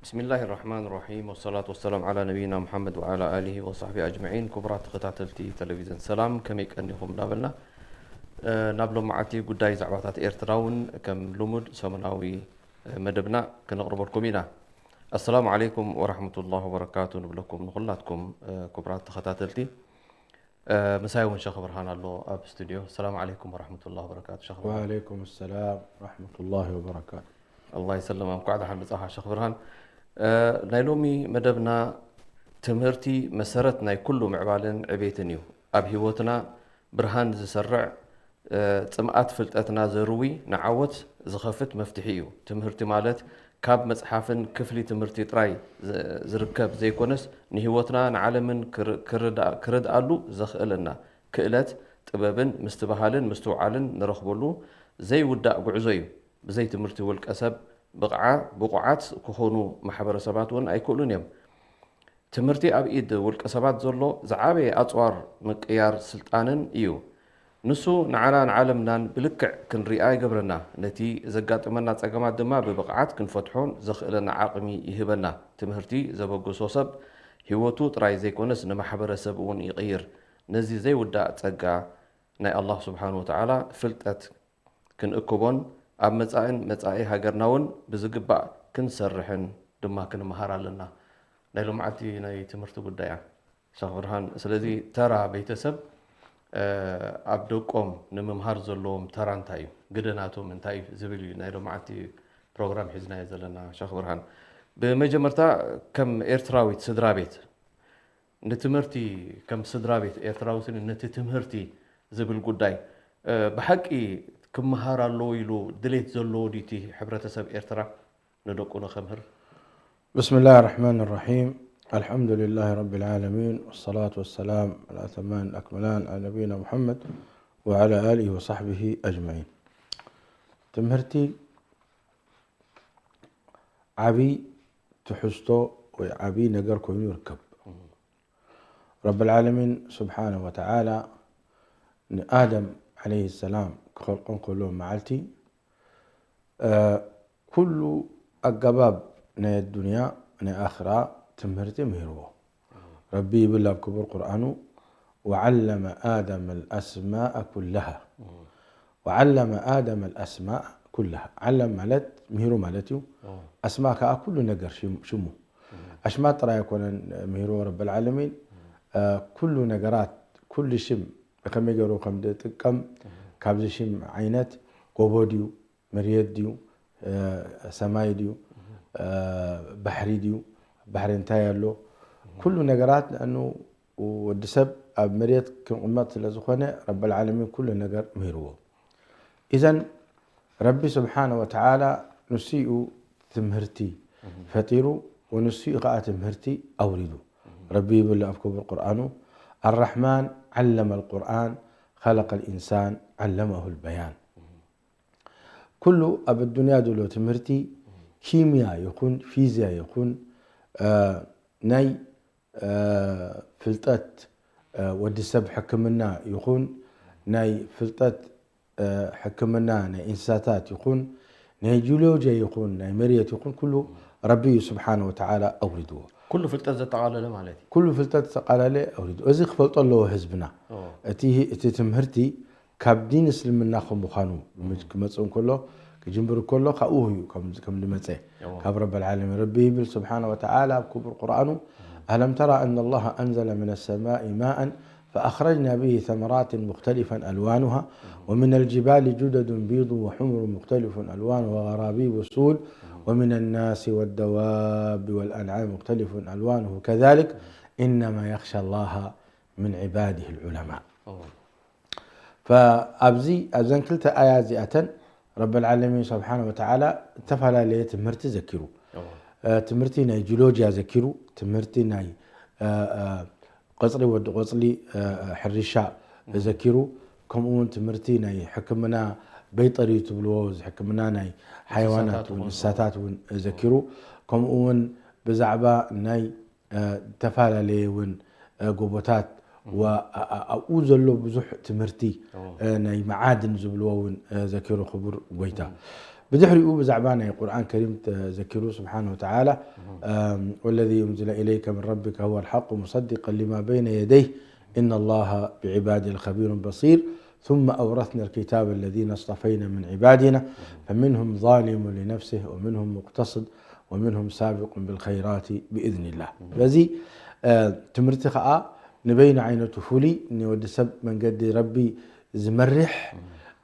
بسم الله الرحمن الرحيم، والصلاة والسلام على نبينا محمد وعلى آله وصحبه أجمعين. ክቡራት ተኸታተልቲ ቴሌቪዝን ሰላም፣ ከመይ ቀኒኹም እናበልና፣ እ፣ ናብ ሎማዓቲ ጉዳይ ዛዕባታት ኤርትራ እውን ከም ልሙድ ሰሙናዊ፣ እ፣ መደብና ክነቕርበልኩም ኢና። ኣሰላሙ ዓለይኩም ወራህመቱላሂ ወበረካቱ ንብለኩም ንኹላትኩም፣ እ፣ ክቡራት ተኸታተልቲ። እ፣ ምሳይ እውን ሸኽ ብርሃን ኣሎ ኣብ ስቱድዮ። ሰላም ዓለይኩም ወራህመቱላሂ ወበረካቱ ሸኽ ብርሃን። ወዓለይኩም ሰላም ወራህመቱላሂ ወበረካቱ። ኣላህ ይሰልም፣ እንኳዕ ደሓን መጻኻ ሸኽ ብርሃን። እ፣ ናይ ሎሚ መደብና ትምህርቲ መሰረት ናይ ኩሉ ምዕባለን ዕቤትን እዩ። ኣብ ህይወትና ብርሃን ዝሰርዕ፣ እ፣ ጽምኣት ፍልጠትና ዘርዊ ንዓወት ዝኸፍት መፍትሒ እዩ። ትምህርቲ ማለት ካብ መጽሓፍን ክፍሊ ትምህርቲ ጥራይ ዝ-፣ ዝርከብ ዘይኮነስ ንህይወትና ንዓለምን ክር-፣ ክርዳ-፣ ክርድኣሉ ዘኽእለና ክእለት፣ ጥበብን ምስትብሃልን ምስትውዓልን ንረኽበሉ ዘይውዳእ ጉዕዞ እዩ። ብዘይ ትምህርቲ ውልቀ ሰብ ብቕዓ-፣ ብቑዓት ክኾኑ ማሕበረሰባት እውን ኣይክእሉን እዮም። ትምህርቲ ኣብ ኢድ ውልቀ ሰባት ዘሎ ዝዓበየ ኣጽዋር ምቅያር ስልጣንን እዩ። ንሱ ንዓና ንዓለምናን ብልክዕ ክንሪኣ ይገብረና። ነቲ ዘጋጥመና ጸገማት ድማ ብብቕዓት ክንፈትሖን ዘኽእለና ዓቕሚ ይህበና። ትምህርቲ ዘበገሶ ሰብ ህይወቱ ጥራይ ዘይኮነስ ንማሕበረሰብ እውን ይቕይር። ነዚ ዘይውዳእ ጸጋ ናይ ኣላህ ስብሓን ወተዓላ ፍልጠት ክንእክቦን ኣብ መጻእን መጻኢ ሃገርና እውን ብዝግባእ ክንሰርሕን ድማ ክንመሃር ኣለና። ናይ ሎምዓልቲ ናይ ትምህርቲ ጉዳይ እያ ሸኽ ብርሃን። ስለዚ ተራ ቤተሰብ፣ እ፣ ኣብ ደቆም ንምምሃር ዘለዎም ተራ እንታይ እዩ? ግደ ናቶም እንታይ እዩ ዝብል እዩ ናይ ሎምዓልቲ ፕሮግራም ሒዝናዮ ዘለና ሸኽ ብርሃን። ብመጀመርታ ከም ኤርትራዊት ስድራ ቤት ንትምህርቲ ከም ስድራ ቤት ኤርትራዊ ስኒ ነቲ ትምህርቲ ዝብል ጉዳይ፣ እ፣ ብሓቂ ክመሃር ኣለዎ ኢሉ ድሌት ዘለዎ ድዩ እቲ ሕብረተሰብ ኤርትራ ንደቁ ንኸምህር? بسم الله الرحمن الرحيم. الحمد لله رب العالمين، والصلاة والسلام الأتمان الأكملان على نبينا محمد وعلى آله وصحبه أجمعين. ትምህርቲ ዓቢ ትሕዝቶ ወይ ዓቢ ነገር ኮይኑ ይርከብ። ረብ ዓለሚን ስብሓነ ወተዓላ ንኣደም ዓለይሂ ሰላም ክኸልቆ እንከሎ መዓልቲ፣ እ፣ ኩሉ ኣገባብ ናይ ኣዱንያ ናይ ኣኽራ ትምህርቲ ምሂርዎ። ረቢ ይብል ኣብ ክቡር ቁርኣኑ፣ "ወዓለመ ኣደመ ኣልኣስማእ ኩለሃ። ወዓለመ ኣደመ ኣልኣስማእ ኩለሃ።" ዓለም ማለት ምሂሩ ማለት እዩ። ኣስማእ ከኣ ኩሉ ነገር ሽም-፣ ሽሙ። ኣሽማት ጥራይ ኣይኮነን ምሂርዎ ረብ ዓለሚን፣ እ፣ ኩሉ ነገራት፣ ኩሉ ሽም ከመይ ገይሩ ከም ዝጥቀም፣ ካብዚ ሽም ዓይነት ጎቦ ድዩ፣ መሬት ድዩ፣ እ፣ ሰማይ ድዩ፣ እ፣ ባሕሪ ድዩ፣ ባሕሪ እንታይ ኣሎ፣ ኩሉ ነገራት፣ ንኣኑ ወዲ ሰብ ኣብ መሬት ክቕመጥ ስለ ዝኾነ ረብ ዓለሚን ኩሉ ነገር ምሂርዎ። ኢዘን ረቢ ስብሓነ ወተዓላ ንሱ እዩ ትምህርቲ ፈጢሩ፣ ወንሱ እዩ ከኣ ትምህርቲ ኣውሪዱ። ረቢ ይብል ኣብ ክቡር ቁርኣኑ፣ "ኣራሕማን ዓለመ ኣልቁርኣን ኸለቀ ልኢንሳን ዓለመሁ ልበያን።" ኩሉ ኣብ ኣዱንያ ዘሎ ትምህርቲ፣ ኪምያ ይኹን ፊዝያ ይኹን፣ እ፣ ናይ፣ እ፣ ፍልጠት፣ እ፣ ወዲ ሰብ ሕክምና ይኹን፣ ናይ ፍልጠት፣ እ፣ ሕክምና ናይ እንስሳታት ይኹን፣ ናይ ጂኦሎጂ ይኹን፣ ናይ መሬት ይኹን፣ ኩሉ ረቢ እዩ ስብሓነ ወተዓላ ኣውሪድዎ። ኩሉ ፍልጠት ዘጠቓለለ ማለት እዩ። ኩሉ ፍልጠት ዘጠቓለለ ኣውሪድዎ። እዚ ክፈልጦ ኣለዎ ህዝብና። ኦ። እቲ፣ እቲ ትምህርቲ ካብ ዲን እስልምና ከም ምዃኑ ክመጽእ እንከሎ፣ ክጅምር እንከሎ፣ ካብኡ እዩ ከም፣ ከም ዝመጸ። እዎ። ካብ ረብ ዓለሚን። ረቢ ይብል ስብሓነ ወተዓላ ኣብ ክቡር ቁርኣኑ፣ "ألم تر أن الله أنزل من السماء ماء فأخرجنا به ثمرات مختلفا ألوانها ومن الجبال جدد بيض وحمر مختلف ألوانها وغرابيب سود ومن الناس والدواب والأنعام مختلف ألوانه كذلك إنما يخشى الله من عباده العلماء." እዎ። ፈኣብዚ፣ ኣብዘን ክልተ ኣያ እዚኣተን ረብ ዓለሚን ስብሓነ ወተዓላ ዝተፈላለየ ትምህርቲ ዘኪሩ። እዎ። እ፣ ትምህርቲ ናይ ጂኦሎጂያ ዘኪሩ፣ ትምህርቲ ናይ፣ እ፣ እ፣ ቆጽሊ ወዲ ቆጽሊ፣ እ፣ እ፣ ሕርሻ ዘኪሩ፣ ከምኡ እውን ትምህርቲ ናይ ሕክምና በይጠሪ ትብልዎ፣ እዚ ሕክምና ናይ ሓይዋናት እንስሳታት እውን፣ ይኹን እንስሳታት እውን ዘኪሩ፣ ከምኡ እውን ብዛዕባ ናይ እ፣ ዝተፈላለየ እውን፣ እ፣ ጎቦታት እም። ወ-፣ ኣ-፣ ኣ-፣ ኣብኡ ዘሎ ብዙሕ ትምህርቲ፣ እዎ። እ፣ ናይ መዓድን ዝብልዎ እውን፣ እ፣ ዘኪሩ ክቡር ጎይታ። እም። ብድሕሪኡ ብዛዕባ ናይ ቁርኣን ከሪም ተዘኪሩ ስብሓን ወተዓላ፣ እም፣ ወለዚ ኡንዝለ ኢለይከ ምን ረቢከ ሁወ ልሓቁ ሙሰዲቀን ሊማ በይነ የደይህ ኢነ ላሃ ብዕባዲ ለኸቢሩን በሲር ثم أورثنا الكتاب الذين اصطفينا من عبادنا فمنهم ظالم لنفسه ومنهم مقتصد ومنهم سابق بالخيرات بإذن الله። በዚ፣ እ፣ ትምህርቲ ኸኣ ንበይኑ ዓይነቱ ፍሉይ፣ ንወዲ ሰብ መንገዲ ረቢ ዝመርሕ፣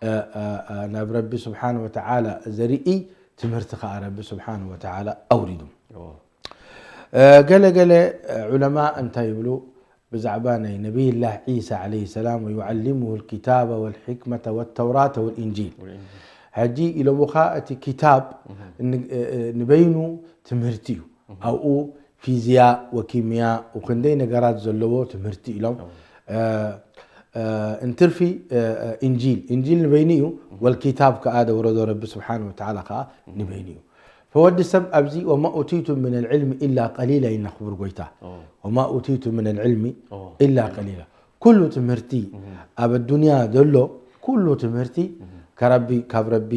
እ፣ እ፣ እ፣ ናብ ረቢ ስብሓን ወተዓላ ዘርኢ ትምህርቲ ኸኣ ረቢ ስብሓን ወተዓላ ኣውሪዱ። ኦ። እ፣ ገለ ገለ፣ እ፣ ዑለማ እንታይ ይብሉ ብዛዕባ ናይ ነቢይላህ ዒሳ ዓለይሂ ሰላም፣ "ወዩዓሊሙሁ ልኪታበ ወልሕክመተ ወተውራተ ወልኢንጂል"። ወልኢንጂል። ሕጂ ኢሎምኻ እቲ ኪታብ እህ። ን-፣ እ፣ እ፣ ንበይኑ ትምህርቲ እዩ። እህ። ኣብኡ ፊዝያ ወኪምያ ወክንደይ ነገራት ዘለዎ ትምህርቲ ኢሎም። እዎ። እ፣ እ፣ እንትርፊ፣ እ፣ እ፣ ኢንጂል፣ ኢንጂል ንበይኑ እዩ። እህ። ወልኪታብ ከኣ ዘውረዶ ረቢ ስብሓን ወተዓላ ከኣ እህ። ንበይኑ እዩ። ፈወዲ ሰብ ኣብዚ "ወማ ኡቲቱም ምን ልዕልሚ ኢላ ቀሊላ" ኢልና ክቡር ጎይታ። ኦ። "ወማ ኡቲቱ ምን ልዕልሚ ኦ። ኢላ ቀሊላ።" ኩሉ ትምህርቲ እህ። ኣብ ኣዱንያ ዘሎ ኩሉ ትምህርቲ እህ። ከረቢ፣ ካብ ረቢ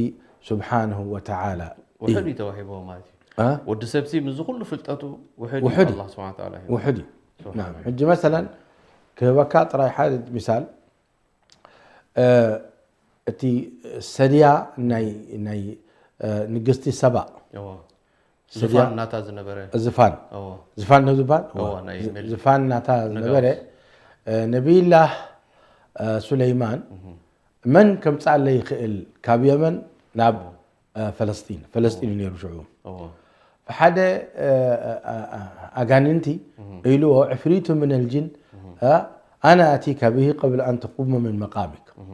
ስብሓንሁ ወተዓላ እዩ። ውሑድ እዩ ተዋሂብዎ ማለት እዩ። አ? ወዲ ሰብሲ ምስዚ ኩሉ ፍልጠቱ ውሑድ እዩ ውሑድ እዩ። ኣላህ ስብሓን ወተዓላ ሂቡ። ውሑድ እዩ። ስብሓን ናም፣ ኣላህ። ሕጂ መሰለን ክህበካ ጥራይ ሓደ ሚሳል፣ እ፣ እቲ ሰድያ ናይ፣ ናይ፣ እ፣ ንግስቲ ሰባ። እዎ። ሰድያ ዝፋን ናታ ዝነበረ። ዝፋን። እዎ። ዝፋን ነው ዝባል? እዎ፣ እዎ። ናይ ዝ-፣ ሜል-፣ ዝፋን ናታ ዝነበረ፣ ነጋውስ። እ፣ ነቢይላህ፣ እ፣ ሱለይማን እህ። መን ከምጻለይ ይኽእል ካብ የመን ናብ፣ እዎ። እ፣ ፈለስጢን። ፈለስጢን እዩ ነይሩ ሽዑ። እዎ። ብሓደ፣ እ፣ እ፣ እ፣ ኣጋንንቲ እህ። ኢልዎ፣ "ዕፍሪቱ ምን ልጅን፣ እህ። እ፣ ኣነ ኣቲከ ብሂ ቀብለ ኣን ተቁመ ምን መቃሚክ።" እህ።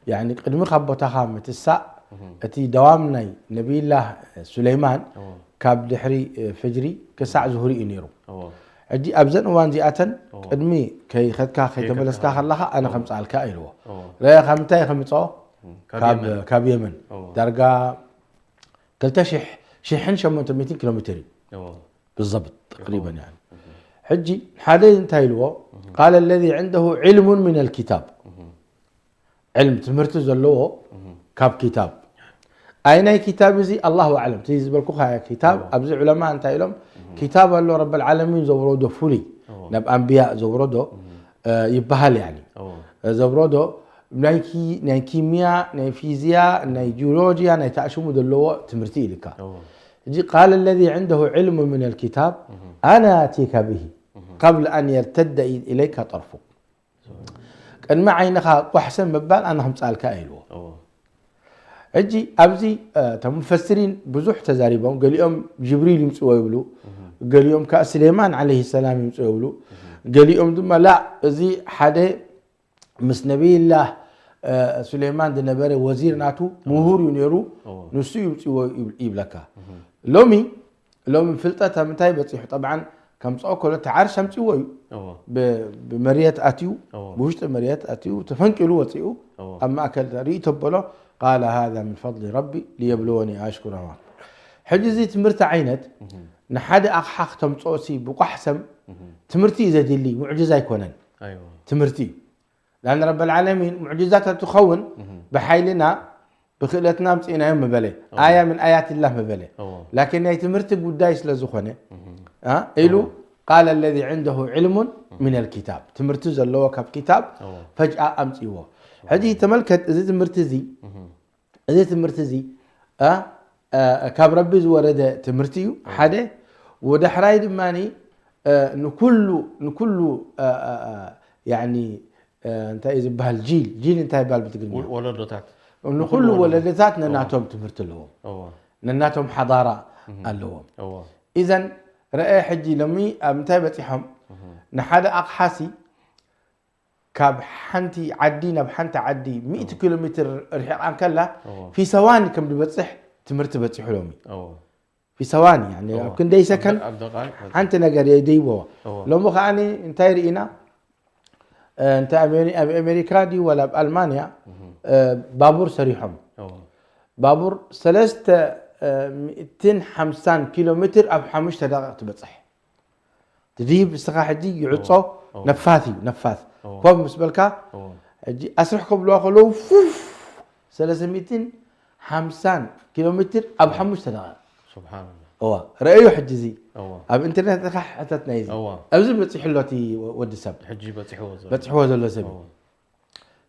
ያኒ ቅድሚ ካብ ቦታኻ ምትሳእ፣ እህ። እቲ ደዋም ናይ ነቢይላህ ሱለይማን እዎ። ካብ ድሕሪ፣ እ፣ ፍጅሪ ክሳዕ ዙህሪ እዩ ነይሩ። እዎ። ሕጂ ኣብዘን እዋን እዚኣተን እዎ። ቅድሚ ከይኸድካ ከይተመለስካ ከይከድካ። ከለኻ ኣነ እዎ። ከምጽኣልካ ኢልዎ። እዎ። ረኣ ካብ ምንታይ ከምጽኦ? እም፣ ካብ ካብ የመን። ካብ የመን። እዎ። ዳርጋ ክልተ ሽሕ፣ ሽሕን ሸሞንተ ሚእትን ኪሎ ሜትር እዩ። እዎ። ብዘብጥ ተቅሪበን እዎ። ያኒ። እህ። ሕጂ ሓደ እንታይ ኢልዎ? እህ። ቃለ ለዚ ዐንደሁ ዒልሙን ሚነል ኪታብ። እህ። ዕልም ትምህርቲ ዘለዎ እህ። ካብ ኪታብ። ኣይ ናይ ኪታብ እዚ ኣላሁ ኣዕለም። እቲ ዝበልኩኻ ኪታብ እዎ። ኣብዚ ዑለማ እንታይ ኢሎም? እህ። ኪታብ ኣሎ ረብል ዓለሚን ዘውረዶ ፍሉይ እዎ። ናብ ኣንብያ ዘውረዶ እህ። እ፣ ይበሃል ያኒ። እዎ። ዘውረዶ ናይ ኪ-፣ ናይ ኪምያ፣ ናይ ፊዝያ፣ ናይ ጂኦሎጂያ፣ ናይ ተኣሽሙ ዘለዎ ትምህርቲ ኢልካ። እዎ። ሕጂ ቃለ ለዚ ዐንደሁ ዕልሙ ሚነል ኪታብ እህ። ኣነ ኣቲከ ብሂ እህ። ቀብለ ኣን የርተደ ኢለይከ ጠርፉ። ቅድሚ ዓይንኻ ቋሕሰ ምባል ኣነ ከምጽኣልካ እየ ኢልዎ። እዎ። ሕጂ ኣብዚ፣ እ፣ እቶም ሙፈስሪን ብዙሕ ተዛሪቦም፣ ገሊኦም ጅብሪል ይምጽዎ ይብሉ፣ እህ። ገሊኦም ከኣ ስሌማን ዓለይሂ ሰላም ይምጽዎ ይብሉ፣ እህ። ገሊኦም ድማ ላ፣ እዚ ሓደ ምስ ነቢይላህ፣ እ፣ ሱሌማን ዝነበረ ወዚር ናቱ ምሁር እዩ ነይሩ፣ እዎ። ንሱ ይምጽዎ ይብ-፣ ይብለካ። እህ። ሎሚ ሎሚ ፍልጠት ኣብ ምንታይ በጺሑ? ጠብዓን ከምጽኦ ከሎ እቲ ዓርሽ ኣምጺዎ እዩ። እዎ። ብ-፣ ብመርየት ኣትዩ፣ እዎ። ብውሽጢ መርየት ኣትዩ፣ ተፈንቂሉ ወጺኡ፣ እዎ። ኣብ ማእከል ርእዩ ተበሎ፣ ቃለ ሃዛ ምን ፈድሊ ረቢ ሊየብልወኒ ኣሽኩር ኣም ኣክፉር። ሕጂ እዚ ትምህርቲ ዓይነት እህ። ንሓደ ኣቕሓ ክተምጽኦሲ ብቋሕ ሰም እህ። ትምህርቲ እዩ ዘድሊ፣ ሙዕጅዛ ኣይኮነን። ኣይዋ። ትምህርቲ እዩ። ላን ረበል ዓለሚን ሙዕጅዛት ተትኸውን እህ። ብሓይልና ብክእለትና ኣምጺእናዮም ምበለ። እዎ። ኣያ ምን ኣያትላህ ምበለ። እዎ። ላኪን ናይ ትምህርቲ ጉዳይ ስለ ዝኾነ፣ እህ። አ፣ ኢሉ እዎ። ቃለ ለዚ ዐንደሁ ዕልሙን እህ። ሚነል ኪታብ። ትምህርቲ ዘለዎ ካብ ኪታብ እዎ። ፈጅኣ ኣምጺእዎ። ሕጂ ተመልከት፣ እዚ ትምህርቲ እዚ፣ እህ። እዚ ትምህርቲ እዚ፣ አ፣ አ፣ ካብ ረቢ ዝወረደ ትምህርቲ እዩ፣ እዎ። ሓደ። ወዳሕራይ ድማኒ፣ አ፣ ንኩሉ፣ ንኩሉ፣ አ፣ አ፣ አ፣ ያኒ፣ እ፣ እንታይ እዩ ዝበሃል? ጂል፣ ጂል እንታይ ይበሃል ብትግርኛ? ወ-፣ ወለዶታት። ንኹሉ ንኹሉ ወለዶ። ወለዶታት እዎ። ነናቶም ትምህርቲ ኣለዎም። እዎ። ነናቶም ሓዳራ እህ። ኣለዎም። እዎ። ኢዘን ረአ ሕጂ ሎሚ ኣብ ምንታይ በጺሖም? እህ። ንሓደ ኣቕሓሲ ካብ ሓንቲ ዓዲ ናብ ሓንቲ ዓዲ ሚእቲ እዎ። ኪሎ ሜትር ርሒቓ እንከላ እዎ። ፊ ሰዋኒ ከም ዝበጽሕ ትምህርቲ በጺሑ ሎሚ። እዎ። ፊ ሰዋኒ፣ ያኒ እዎ። ኣብ ክንደይ ሰከንድ ኣብ ደ-፣ ኣብ ደቃይቅ ማለት ሓንቲ እዩ። ነገር የደይቦ። እዎ። ሎሚ ከኣኒ እንታይ ርኢና? እ፣ እንታይ ኣሜሪ-፣ ኣብ ኣሜሪካ ድዩ ዋላ ኣብ ኣልማንያ፣ እህ። እ፣ ባቡር ሰሪሖም። እዎ። ባቡር ሰለስተ፣ እ፣ ሚእትን ሓምሳን ኪሎ ሜትር ኣብ ሓሙሽተ ደቂቕ ትበጽሕ። ትድይብ እስኻ ሕጂ ይዕጾ እዎ። እዎ። ነፋት እዩ፣ ነፋት። እዎ። ኮም ምስ በልካ እዎ። ሕጂ ኣስርሕ ከብልዋ ከለዉ ፉፍ ሰለስተ ሚእትን ሓምሳን ኪሎ ሜትር ኣብ ሓሙሽተ ደቂቕ። ስብሓንላ። እዋ፣ ረእዩ ሕጂ እዚ እዋ ኣብ ኢንተርነት ኢኻ ሕተት ናይ እዚ እዋ ኣብዚ በፂሑ ኣሎ እቲ ወዲ ሰብ ሕጂ በፂሕዎ ዘሎ በፂሕዎ ዘሎ ሰብ እዩ። እዋ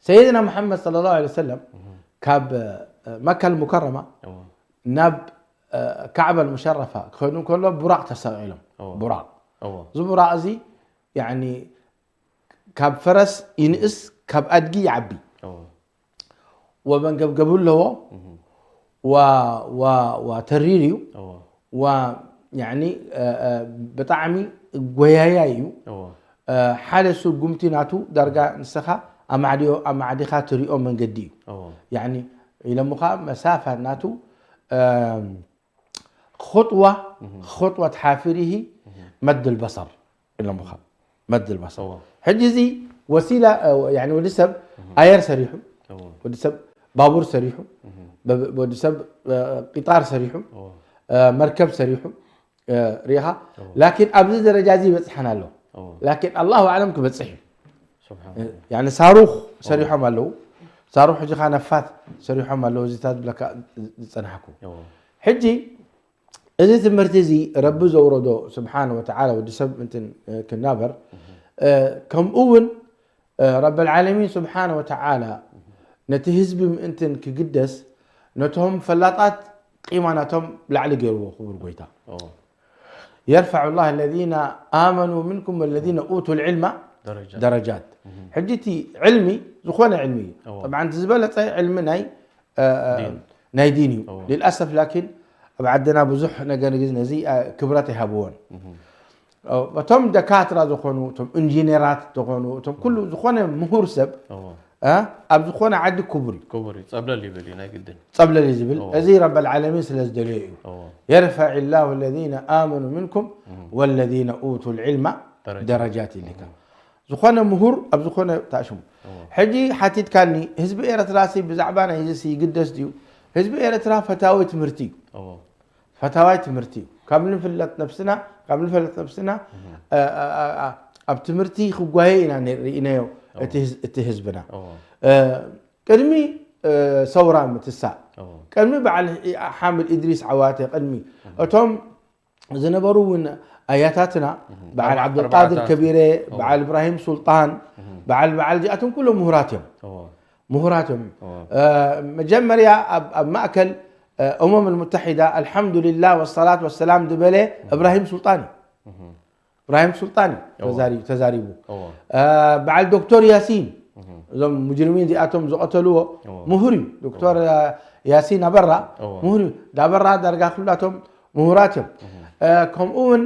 ሰይድና መሓመድ ሰለላሁ ዐለይሂ ወሰለም ካብ መካ ልሙከረማ እዋ ናብ ካዕባ ልሙሸረፋ ክኸዱ ከሎ ቡራቅ ተሰቂሎም። እዋ ቡራቅ እዋ እዚ ቡራቅ እዚ ያኒ ካብ ፈረስ ይንእስ ካብ ኣድጊ ይዓቢ። እዋ ወመንገብገቡ ኣለዎ እህ ዋ ዋ ዋ ተሪር እዩ። እዋ ዋ ያኒ ብጣዕሚ ጎያያይ እዩ። እዋ ሓደ ስጉምቲ ናቱ ዳርጋ ንስኻ ኣማዕዲዮ ኣማዕዲኻ ትሪኦ መንገዲ እዩ። እዋ ያኒ ኢሎምኻ መሳፋ ናቱ ኹጥዋ ኹጥወት ሓፊሪሂ መድ ልበሰር ኢሎምኻ። መድ ልበሰር እዋ ሕጂ እዚ ወሲላ ያኒ ወዲ ሰብ ኣየር ሰሪሑ እዋ ወዲ ሰብ ባቡር ሰሪሑ እህ በብ- ወዲ ሰብ ቂጣር ሰሪሑ እዋ መርከብ ሰሪሑ ሪኢኻ። እዋ ላኪን ኣብዚ ደረጃ እዚ ይበፅሐን ኣሎ። እዋ ላኪን ኣላሁ ኣዕለም ክበፅሕ እዩ። ስብሓን ያኒ ሳሩኽ ሰሪሖም ኣለዉ። ሳሩኽ ሕጂ ኻ ነፋት ሰሪሖም ኣለዉ። እዚታት ዝብለካ ዝፀናሕኩ እዋ ሕጂ እዚ ትምህርቲ እዚ ረቢ ዘውረዶ ስብሓን ወተዓላ ወዲ ሰብ ምእንትን ክናበር ከምኡ እውን ረብ ልዓለሚን ስብሓን ወተዓላ ነቲ ህዝቢ ምእንትን ክግደስ ነቶም ፈላጣት ቂማ ናቶም ላዕሊ ገይርዎ ክቡር ጎይታ እዋ يرفع الله الذين آمنوا منكم والذين أوتوا العلم ደረጃ درجات ሕጂ እቲ ዕልሚ ዝኾነ ዕልሚ እዩ እዎ። طبعا እቲ ዝበለፀ ዕልሚ ናይ እ፣ እ፣ ዲን። ናይ ዲን እዩ እዎ። للأسف ላኪን ኣብ ዓድና ብዙሕ ነገር ግዜ ነዚ እ፣ ክብረት ኣይሃብዎን እህ እ፣ እቶም ደካትራ ዝኾኑ እቶም ኢንጂነራት ዝኾኑ እቶም ኩሉ ዝኾነ ምሁር ሰብ እዎ እ፣ ኣብ ዝኾነ ዓዲ ክቡር እዩ ክቡር እዩ ጸብለል ይብል እዩ ናይ ግድን ጸብለል እዩ ዝብል እዎ። እዚ ረብ ልዓለሚን ስለ ዝደለዮ እዩ እዎ يرفع الله الذين آمنوا منكم والذين أوتوا العلم ደረጃ። درجات ኢልካ ዝኾነ ምሁር ኣብ ዝኾነ ታሽሙ እዎ ሕጂ ሓቲትካኒ ህዝቢ ኤርትራ ሲ ብዛዕባ ናይ እዚ ሲ ይግደስ ድዩ? ህዝቢ ኤርትራ ፈታዊ ትምህርቲ እዩ እዎ ፈታዋይ ትምህርቲ እዩ ካብ ንፍለጥ ነብስና ካብ ንፈለጥ ነብስና እ፣ እ፣ እ፣ እ፣ ኣብ ትምህርቲ ክጓየ ኢና ነ- ርኢናዮ እቲ ህዝ- እቲ ህዝብና እዎ እ፣ ቅድሚ እ፣ ሰውራ ምትሳእ እዎ ቅድሚ በዓል ሓምድ ኢድሪስ ዓዋተ ቅድሚ እቶም ዝነበሩ እውን ኣያታትና በዓል ኣርባ- ዓብዱልቃድር ኣርባዕተ ከቢረ እዎ። በዓል እብራሂም ሱልጣን በዓል በዓል እዚኣቶም ኩሎም ምሁራት እዮም እዎ ምሁራት እዮም እዎ እ፣ መጀመርያ ኣብ ኣብ ማእከል እ፣ أمم المتحدة الحمد لله والصلاة والسلام ዝበለ እብራሂም ሱልጣን እዩ እህ እብራሂም ሱልጣን እዩ እዎ። ተዛሪ- ተዛሪቡ እዎ እ፣ በዓል ዶክተር ያሲን እህ እዞም ሙጅሪሚን እዚኣቶም ዝቐተልዎ እዎ ምሁር እዩ ዶክተር እ፣ ያሲን ኣበራ እዎ ምሁር እዩ ዳበራ ዳርጋ ኩላቶም ምሁራት እዮም እ፣ ከምኡ እውን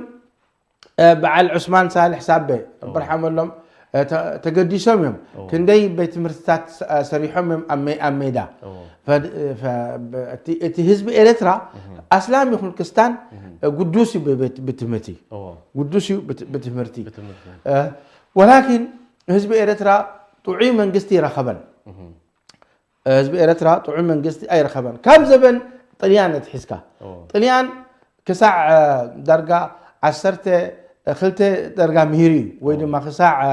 እ፣ በዓል ዑስማን ሳልሕ ሳበ በርሓመሎም እ፣ ተ- ተገዲሶም እዮም እዎ ክንደይ ቤት ትምህርትታት እ፣ ሰሪሖም እዮም ኣብ ሜ- ኣብ ሜዳ እዎ ፈድ- ፈ- ብ- እቲ- እቲ ህዝቢ ኤርትራ ኣስላም ይኹን ክስታን እ፣ ግዱስ እዩ ብቤት- ብትምህርቲ እዎ ግዱስ እዩ ብት- ብትምህርቲ ብትምህርቲ እ፣ ወላኪን ህዝቢ ኤርትራ ጥዑይ መንግስቲ ይረኸበን እህ ህዝቢ ኤርትራ ጥዑይ መንግስቲ ኣይረኸበን ካብ ዘበን ጥልያን ኣትሒዝካ እዎ ጥልያን ክሳዕ እ፣ ዳርጋ ዓሰርተ ክልተ ዳርጋ ምሂሩ እዩ ወይ ድማ ክሳዕ እ፣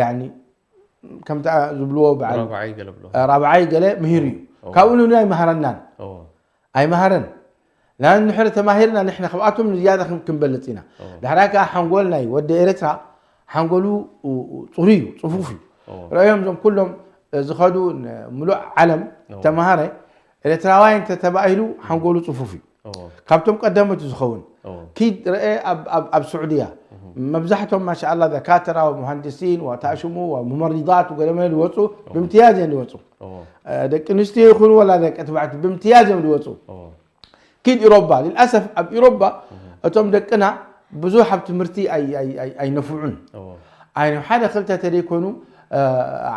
ያኒ ከምቲ ዝብልዎ በዓል ራብዓይ ገለ ብሎ ራብዓይ ገለ ምሂሩ እዩ እዎ ካብኡ ንብኒ ኣይመሃረናን እዎ ኣይመሃረን ና ንሕረ ተማሂርና ንሕና ካብኣቶም ንዝያዳ ክን- ክንበልፅ ኢና እዎ ድሕራይ ከዓ ሓንጎል ናይ ወዲ ኤርትራ ሓንጎሉ ኡ- ኡ- ፅሩይ እዩ ፅፉፍ እዩ እዎ ረእዮም እዞም ኩሎም እ፣ ዝኸዱ ን- ምሉእ ዓለም እዎ ተማሃረ ኤርትራዋይ እንተተባሂሉ ሓንጎሉ ፅፉፍ እዩ እዎ ካብቶም ቀደምት ዝኸውን እዎ ኪድ ረአ ኣብ- ኣብ- ኣብ ስዑድያ መብዛሕቶም ማሻኣላ ደካተራ ወሙሃንዲሲን ወታሽሙ ወሙመሪዳት ወገለመለ ዝወፁ ብምትያዝ እዮም ዝወፁ እዎ እ፣ ደቂ ኣንስትዮ ይኹኑ ወላ ደቂ ተባዕትዮ ብምትያዝ እዮም ዝወፁ እዎ ኪድ ኢሮባ ልልኣሰፍ ኣብ ኢሮባ እቶም ደቅና ብዙሕ ኣብ ትምህርቲ ኣይ- ኣይ- ኣይ- ኣይነፍዑን እዎ ኣይ ሓደ ክልተ ተደይኮኑ እ፣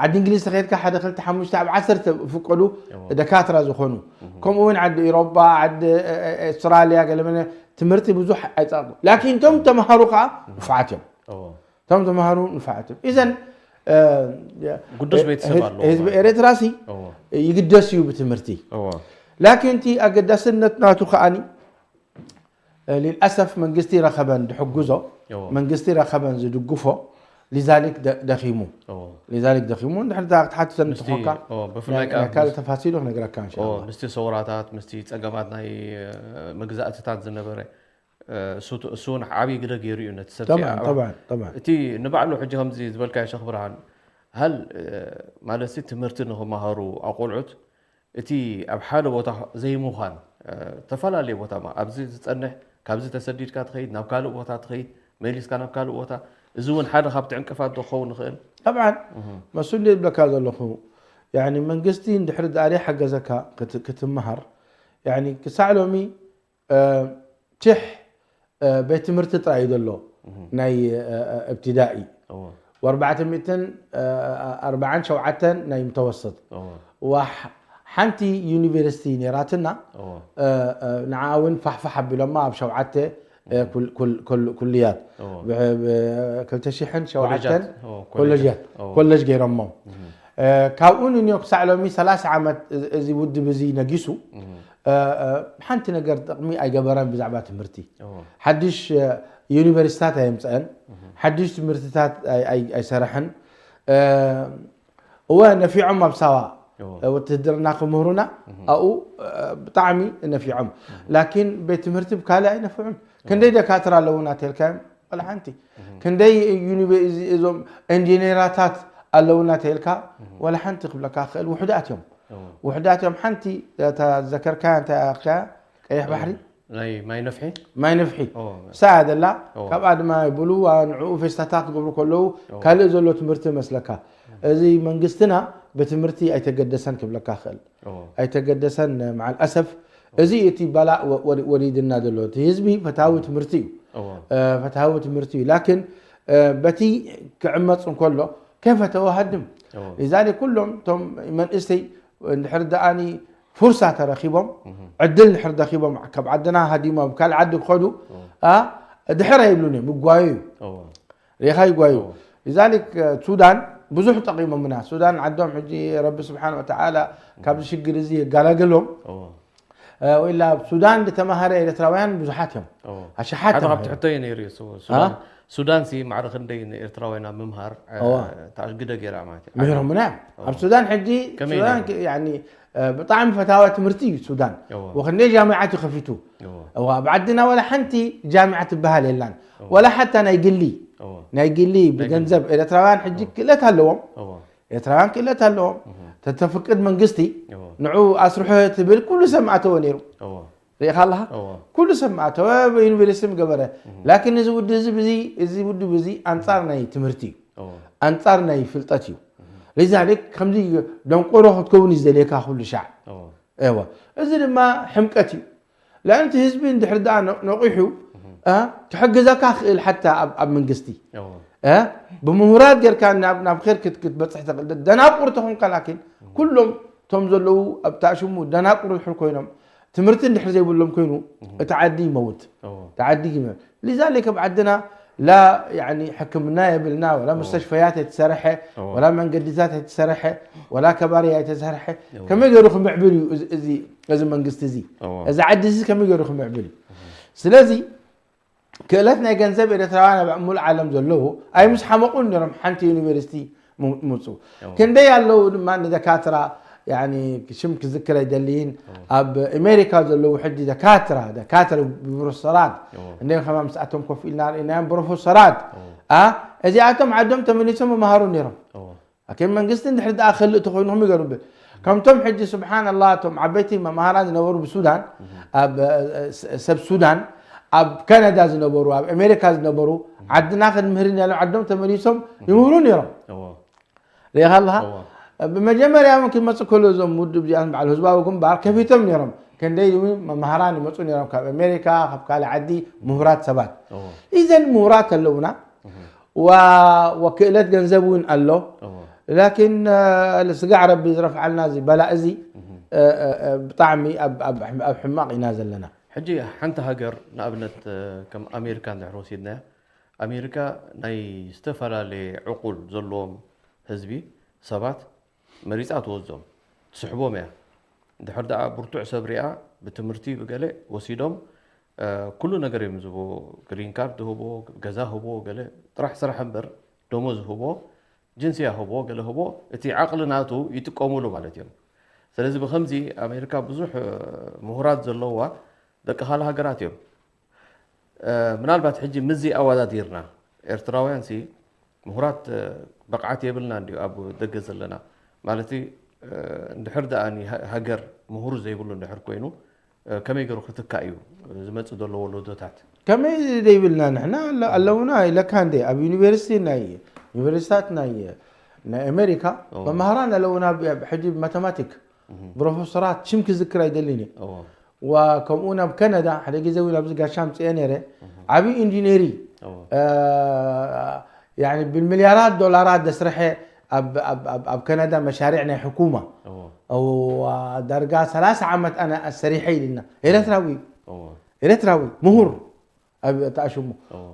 ዓዲ እንግሊዝ ተኸድካ ሓደ ክልተ ሓሙሽተ ኣብ ዓሰርተ ፍቀዱ እዎ ደካትራ ዝኾኑ ከምኡ እውን ዓዲ ኢሮባ ዓዲ እ፣ እ፣ ኣውስትራልያ ገለመለ ትምህርቲ ብዙሕ ኣይፀቕጡ ላኪን እቶም ተምሃሩ ከዓ ንፉዓት እዮም እዎ እቶም ተምሃሩ ንፉዓት እዮም ኢዘን እ፣ ግዱስ ቤተሰብ ኣለዎ ህዝቢ ማለት። ኤርትራ ሲ እዎ ይግደስ እዩ ብትምህርቲ እዎ ላኪን እቲ ኣገዳስነት ናቱ ከዓኒ እ፣ ልልኣሰፍ መንግስቲ ረኸበን ዝሕግዞ እዎ መንግስቲ ረኸበን ዝድግፎ ሊዛሊክ ደ- ደኺሙ እዎ። ሊዛሊክ ደኺሙ እንድሕር ዳ ክትሓትተን ምስቲ ትኾንካ ኦ፣ ብፍላይ ናይ ከዓ ናይ ካልእ ተፋሲሉ ክነግረካ ኦ፣ እንሻላ ምስቲ ሰውራታት ምስቲ ፀገማት ናይ እ፣ መግዛእትታት ዝነበረ እ፣ እሱ እሱ እውን ዓብዪ ግደ ገይሩ እዩ ነቲ ሰብ طبعا ኣብ- طبعا طبعا እቲ ንባዕሉ ሕጂ ከምዚ ዝበልካዮ ሸኽ ብርሃን ሃል እ፣ ማለት ሲ ትምህርቲ ንክመሃሩ ኣቆልዑት እቲ ኣብ ሓደ ቦታ ዘይምዃን እ፣ ተፈላለየ ቦታ ማ ኣብዚ ዝፀንሕ ካብዚ ተሰዲድካ ትኸይድ ናብ ካልእ ቦታ ትኸይድ መሊስካ ናብ ካልእ ቦታ እዚ እውን ሓደ ካብቲ ዕንቅፋት ዶ ክኸውን ይኽእል طبعا መሱ እንደ ዝብለካ ዘለኹ يعني መንግስቲ እንድሕር ዳኣ ሓገዘካ ክት- ክትመሃር يعني ክሳዕ ሎሚ እ፣ ችሕ እ፣ ቤት ትምህርቲ ጥራይ እዩ ዘሎ ናይ እ፣ እ፣ ابتدائي እዎ و447 ናይ متوسط እዎ وح- ሓንቲ ዩኒቨርሲቲ ነይራትና እዎ እ፣ እ፣ ንዓ እውን ፋሕፋሕ ኣቢሎማ ኣብ ሸውዓተ እ፣ ኩል- ኩል- ኩል- ኩልያት እዎ ብ- ብ- ክልተ ሽሕን ሸውዓተን ኮሌጃት እዎ ኮሌጃት እዎ ኮሌጅ ገይሮሞ እ፣ ካብኡ ንንዮ ክሳዕ ሎሚ ሰላሳ ዓመት እዚ- እዚ ውድብ እዚ ነጊሱ እ፣ እ፣ ሓንቲ ነገር ጥቕሚ ኣይገበረን ብዛዕባ ትምህርቲ እዎ ሓድሽ እ፣ ዩኒቨርሲታት ኣየምፀአን ሓድሽ ትምህርትታት ኣይ- ኣይ- ኣይሰረሐን እ፣ እወ ነፊዖም ኣብ ሳዋ እዎ እ፣ ውትህድርና ክምህሩና ኣብኡ እ፣ ብጣዕሚ ነፊዖም ላኪን ቤት ትምህርቲ ብካልእ ኣይነፍዑን ክንደይ ደካትር ኣለውና ተልካዮም ወላ ሓንቲ ክንደይ ዩኒቨ- እዚ- እዞም ኢንጂነራታት ኣለውና ተልካ ወላ ሓንቲ ክብለካ ክእል ውሕዳት እዮም እዎ ውሕዳት እዮም ሓንቲ እታ ዝዘከርካያ እንታይ ኣኽያ ቀይሕ ባሕሪ ናይ ማይ ነፍሒ ማይ ነፍሒ እዎ ሳያ ደላ እዎ። ካብኣ ድማ ይብሉ ዋ ንዕኡ ፌስታታት ክገብሩ ከለዉ ካልእ ዘሎ ትምህርቲ መስለካ እዚ መንግስትና ብትምህርቲ ኣይተገደሰን ክብለካ ክእል እዎ ኣይተገደሰን መዓል ኣሰፍ እዚ እቲ ባላእ ወ- ወ- ወሪድና ዘሎ እቲ ህዝቢ ፈታዊ ትምህርቲ እዩ እዎ እ፣ ፈታዊ ትምህርቲ እዩ ላኪን እ፣ በቲ ክዕመፅ እንከሎ ከይፈተወ ሃድም እዎ ሊዛሊክ ኩሎም እቶም መንእሰይ እንድሕር ደኣኒ ፍርሳ ተረኪቦም ዕድል እንድሕር ረኪቦም ካብ ዓድና ሃዲሞ ኣብ ካልእ ዓዲ ክኸዱ ኣ፣ ድሕር ኣይብሉን እዮም ይጓዩ እዩ እዎ ሪኢኻ ይጓዩ ሊዛሊክ ሱዳን ብዙሕ ጠቂሞምና ሱዳን ዓዶም ሕጂ ረቢ ስብሓን ወተዓላ ካብዚ ሽግር እዚ የጋላገሎም እዎ እ፣ ወኢላ ኣብ ሱዳን ዝተማሃረ ኤርትራውያን ብዙሓት እዮም እዎ ኣሽሓት ሓደ እዮም ካብቲ ሕቶ እዩ ነይሩ እዩ ሱ- ሱዳን ሱዳን ሲ ማዕረ ክንደይ ንኤርትራውያን ኣብ ምምሃር እ፣ እዎ። ተኣግደ ገይራ ማለት እዩ ምሂሮምና እዮም ኣብ ሱዳን ሕጂ ከመይ ሱዳን ነይሩ? ክ- ያኒ፣ እ፣ ብጣዕሚ ፈታዋ ትምህርቲ እዩ ሱዳን እዎ ወክንደይ ጃሚዓት እዩ ከፊቱ እዎ እዋ ኣብ ዓድና ወላ ሓንቲ ጃሚዓ ትበሃል የላን ወላ ሓታ ናይ ግሊ እዎ ናይ ግሊ ብገንዘብ ኤርትራውያን ሕጂ ክእለት ኣለዎም እዎ ኤርትራውያን ክእለት ኣለዎም ተተፍቅድ መንግስቲ እዎ ንዑ ኣስርሖ ትብል ኩሉ ሰብ ማእተወ ነይሩ እዎ ሪኢኻ ኣለኻ እዎ ኩሉ ሰብ ማእተወ ብዩኒቨርሲቲ ገበረ ላኪን እዚ ውድብ እዚ ብዚ እዚ ውድብ እዚ ኣንፃር ናይ ትምህርቲ እዩ እዎ ኣንፃር ናይ ፍልጠት እዩ ሊዛሊክ ከምዚ ደንቆሮ ክትከውን እዩ ዝደልየካ ኩሉ ሻዕ እዎ እወ እዚ ድማ ሕምቀት እዩ ለእንቲ ህዝቢ እንድሕር ደኣ ነ- ነቂሑ እ፣ ክሕግዘካ ክእል ሓታ ኣብ ኣብ መንግስቲ እዎ እ፣ ብምሁራት ጌርካ ናብ ናብ ር ክትበፅሕ ትኽእል ደናቁር ተኾንካ ላኪን ኩሎም እቶም ዘለዉ ኣብታ ሽሙ ደናቁር ድሕር ኮይኖም ትምህርቲ እንድሕር ዘይብሎም ኮይኑ እቲ ዓዲ ይመውት እዎ ተዓዲግ ይመ ሊዛሊክ ኣብ ዓድና ላ ያኒ ሕክምና የብልና ወላ መስተሽፈያት ኣይተሰርሐ እዎ። ወላ መንገዲታት ኣይተሰርሐ ወላ ከባሪ ኣይተሰርሐ እዎ። ከመይ ገይሩ ክምዕብል እዩ እዚ- እዚ እዚ መንግስቲ እዚ እዎ እዚ ዓዲ እዚ ከመይ ገይሩ ክምዕብል እዩ ስለዚ ክእለት ናይ ገንዘብ ኤርትራውያን ኣብ ሙሉእ ዓለም ዘለዉ ኣይምስሓመቑን ነሮም ሓንቲ ዩኒቨርሲቲ ሙ- ምፁ እዎ። ክንደይ ኣለዉ ድማ ንደካትራ ያኒ ሽም ክዝክር ኣይደልይን ኣብ ኣሜሪካ ዘለዉ ሕጂ ደካትራ ደካትር ፕሮፌሰራት እዎ። እንደ ከማ ምስኣቶም ኮፍ ኢልና ርኢናዮም ፕሮፌሰራት ኣ እዚኣቶም ዓዶም ተመሊሶም መምሃሩ ነይሮም እዎ ከም መንግስቲ እንድሕር ደኣ ክልእ ተኮይኑ ከም ይገርብል ከምቶም ሕጂ ስብሓን ኣላ እቶም ዓበይቲ መምሃራን ዝነበሩ ብሱዳን ኣብ እ፣ እ፣ ሰብ ሱዳን ኣብ ካናዳ ዝነበሩ ኣብ ኣሜሪካ ዝነበሩ ዓድና ክንምህር ኢና ኢሎም ዓዶም ተመሊሶም ይምህሩ ነይሮም እዎ ሪኢኻ ኣለኻ እዎ ብመጀመርያ እውን ክመፅእ ከሎ እዞም ውድብ እዚኣም በዓል ህዝባዊ ግንባር ከፊቶም ነይሮም ክንደይ እውን መምሃራን ይመፁ ነይሮም ካብ ኣሜሪካ ካብ ካልእ ዓዲ ምሁራት ሰባት እዎ ኢዘን ምሁራት ኣለውና ዋ ወክእለት ገንዘብ እውን ኣሎ እዎ ላኪን እ፣ ስጋዕ ረቢ ዝረፍዓልና እዚ በላእ እዚ እ፣ እ፣ እ፣ ብጣዕሚ ኣብ ኣብ- ኣብ ሕማቕ ኢና ዘለና ሕጂ ሓንቲ ሃገር ንኣብነት እ፣ ከም ኣሜሪካ እንድሕር ወሲድናያ ኣሜሪካ ናይ ዝተፈላለየ ዕቁል ዘለዎም ህዝቢ ሰባት መሪፃ ትወስዶም ትስሕቦም እያ ድሕር ደኣ ብርቱዕ ሰብ ሪኣ ብትምህርቲ ብገለ ወሲዶም እ፣ ኩሉ ነገር እዮም ዝቦ ግሪን ካርድ ህቦ ገዛ ህቦ ገለ ጥራሕ ስራሕ እምበር ደሞዝ ህቦ፣ ጅንስያ ህቦ፣ ገለ ህቦ፣ እቲ ዓቕሊ ናቱ ይጥቀሙሉ ማለት እዮም። ስለዚ ብኸምዚ ኣሜሪካ ብዙሕ ምሁራት ዘለዋ ደቂ ካልእ ሃገራት እዮም። ምናልባት ሕጂ ምስዚ ኣወዳዲርና ኤርትራውያን ሲ ምሁራት ብቕዓት የብልና እንዲዩ ኣብ ደገ ዘለና ማለት እንድሕር ደኣ ሃገር ምሁር ዘይብሉ እንድሕር ኮይኑ ከመይ ገይሩ ክትካእ እዩ ዝመጽእ ዘሎ ወለዶታት? ከመይ ዘይብልና ንሕና ኣለውና ኢለካ እንደ ኣብ ዩኒቨርሲቲ ናይ ዩኒቨርሲታት ናይ ናይ ኣሜሪካ መማህራን ኣለውና ሕጂ ማተማቲክ ፕሮፌሰራት ሽም ክዝክር ኣይደልን እየ። ከምኡ ናብ ካናዳ ሓደ ግዜ እውን ኣብዚ ጋሻ ምፅአ ነረ ዓብዪ ኢንጂነሪ ብሚልያራት ዶላራት ዘስርሐ ኣብ ካናዳ መሻርዕ ናይ ሕኩማ ዳርጋ ሰላሳ ዓመት ኣነ ሰሪሐ ኢልና ኤረትራዊ ኤረትራዊ ምሁር ኣብ ተኣሽሙ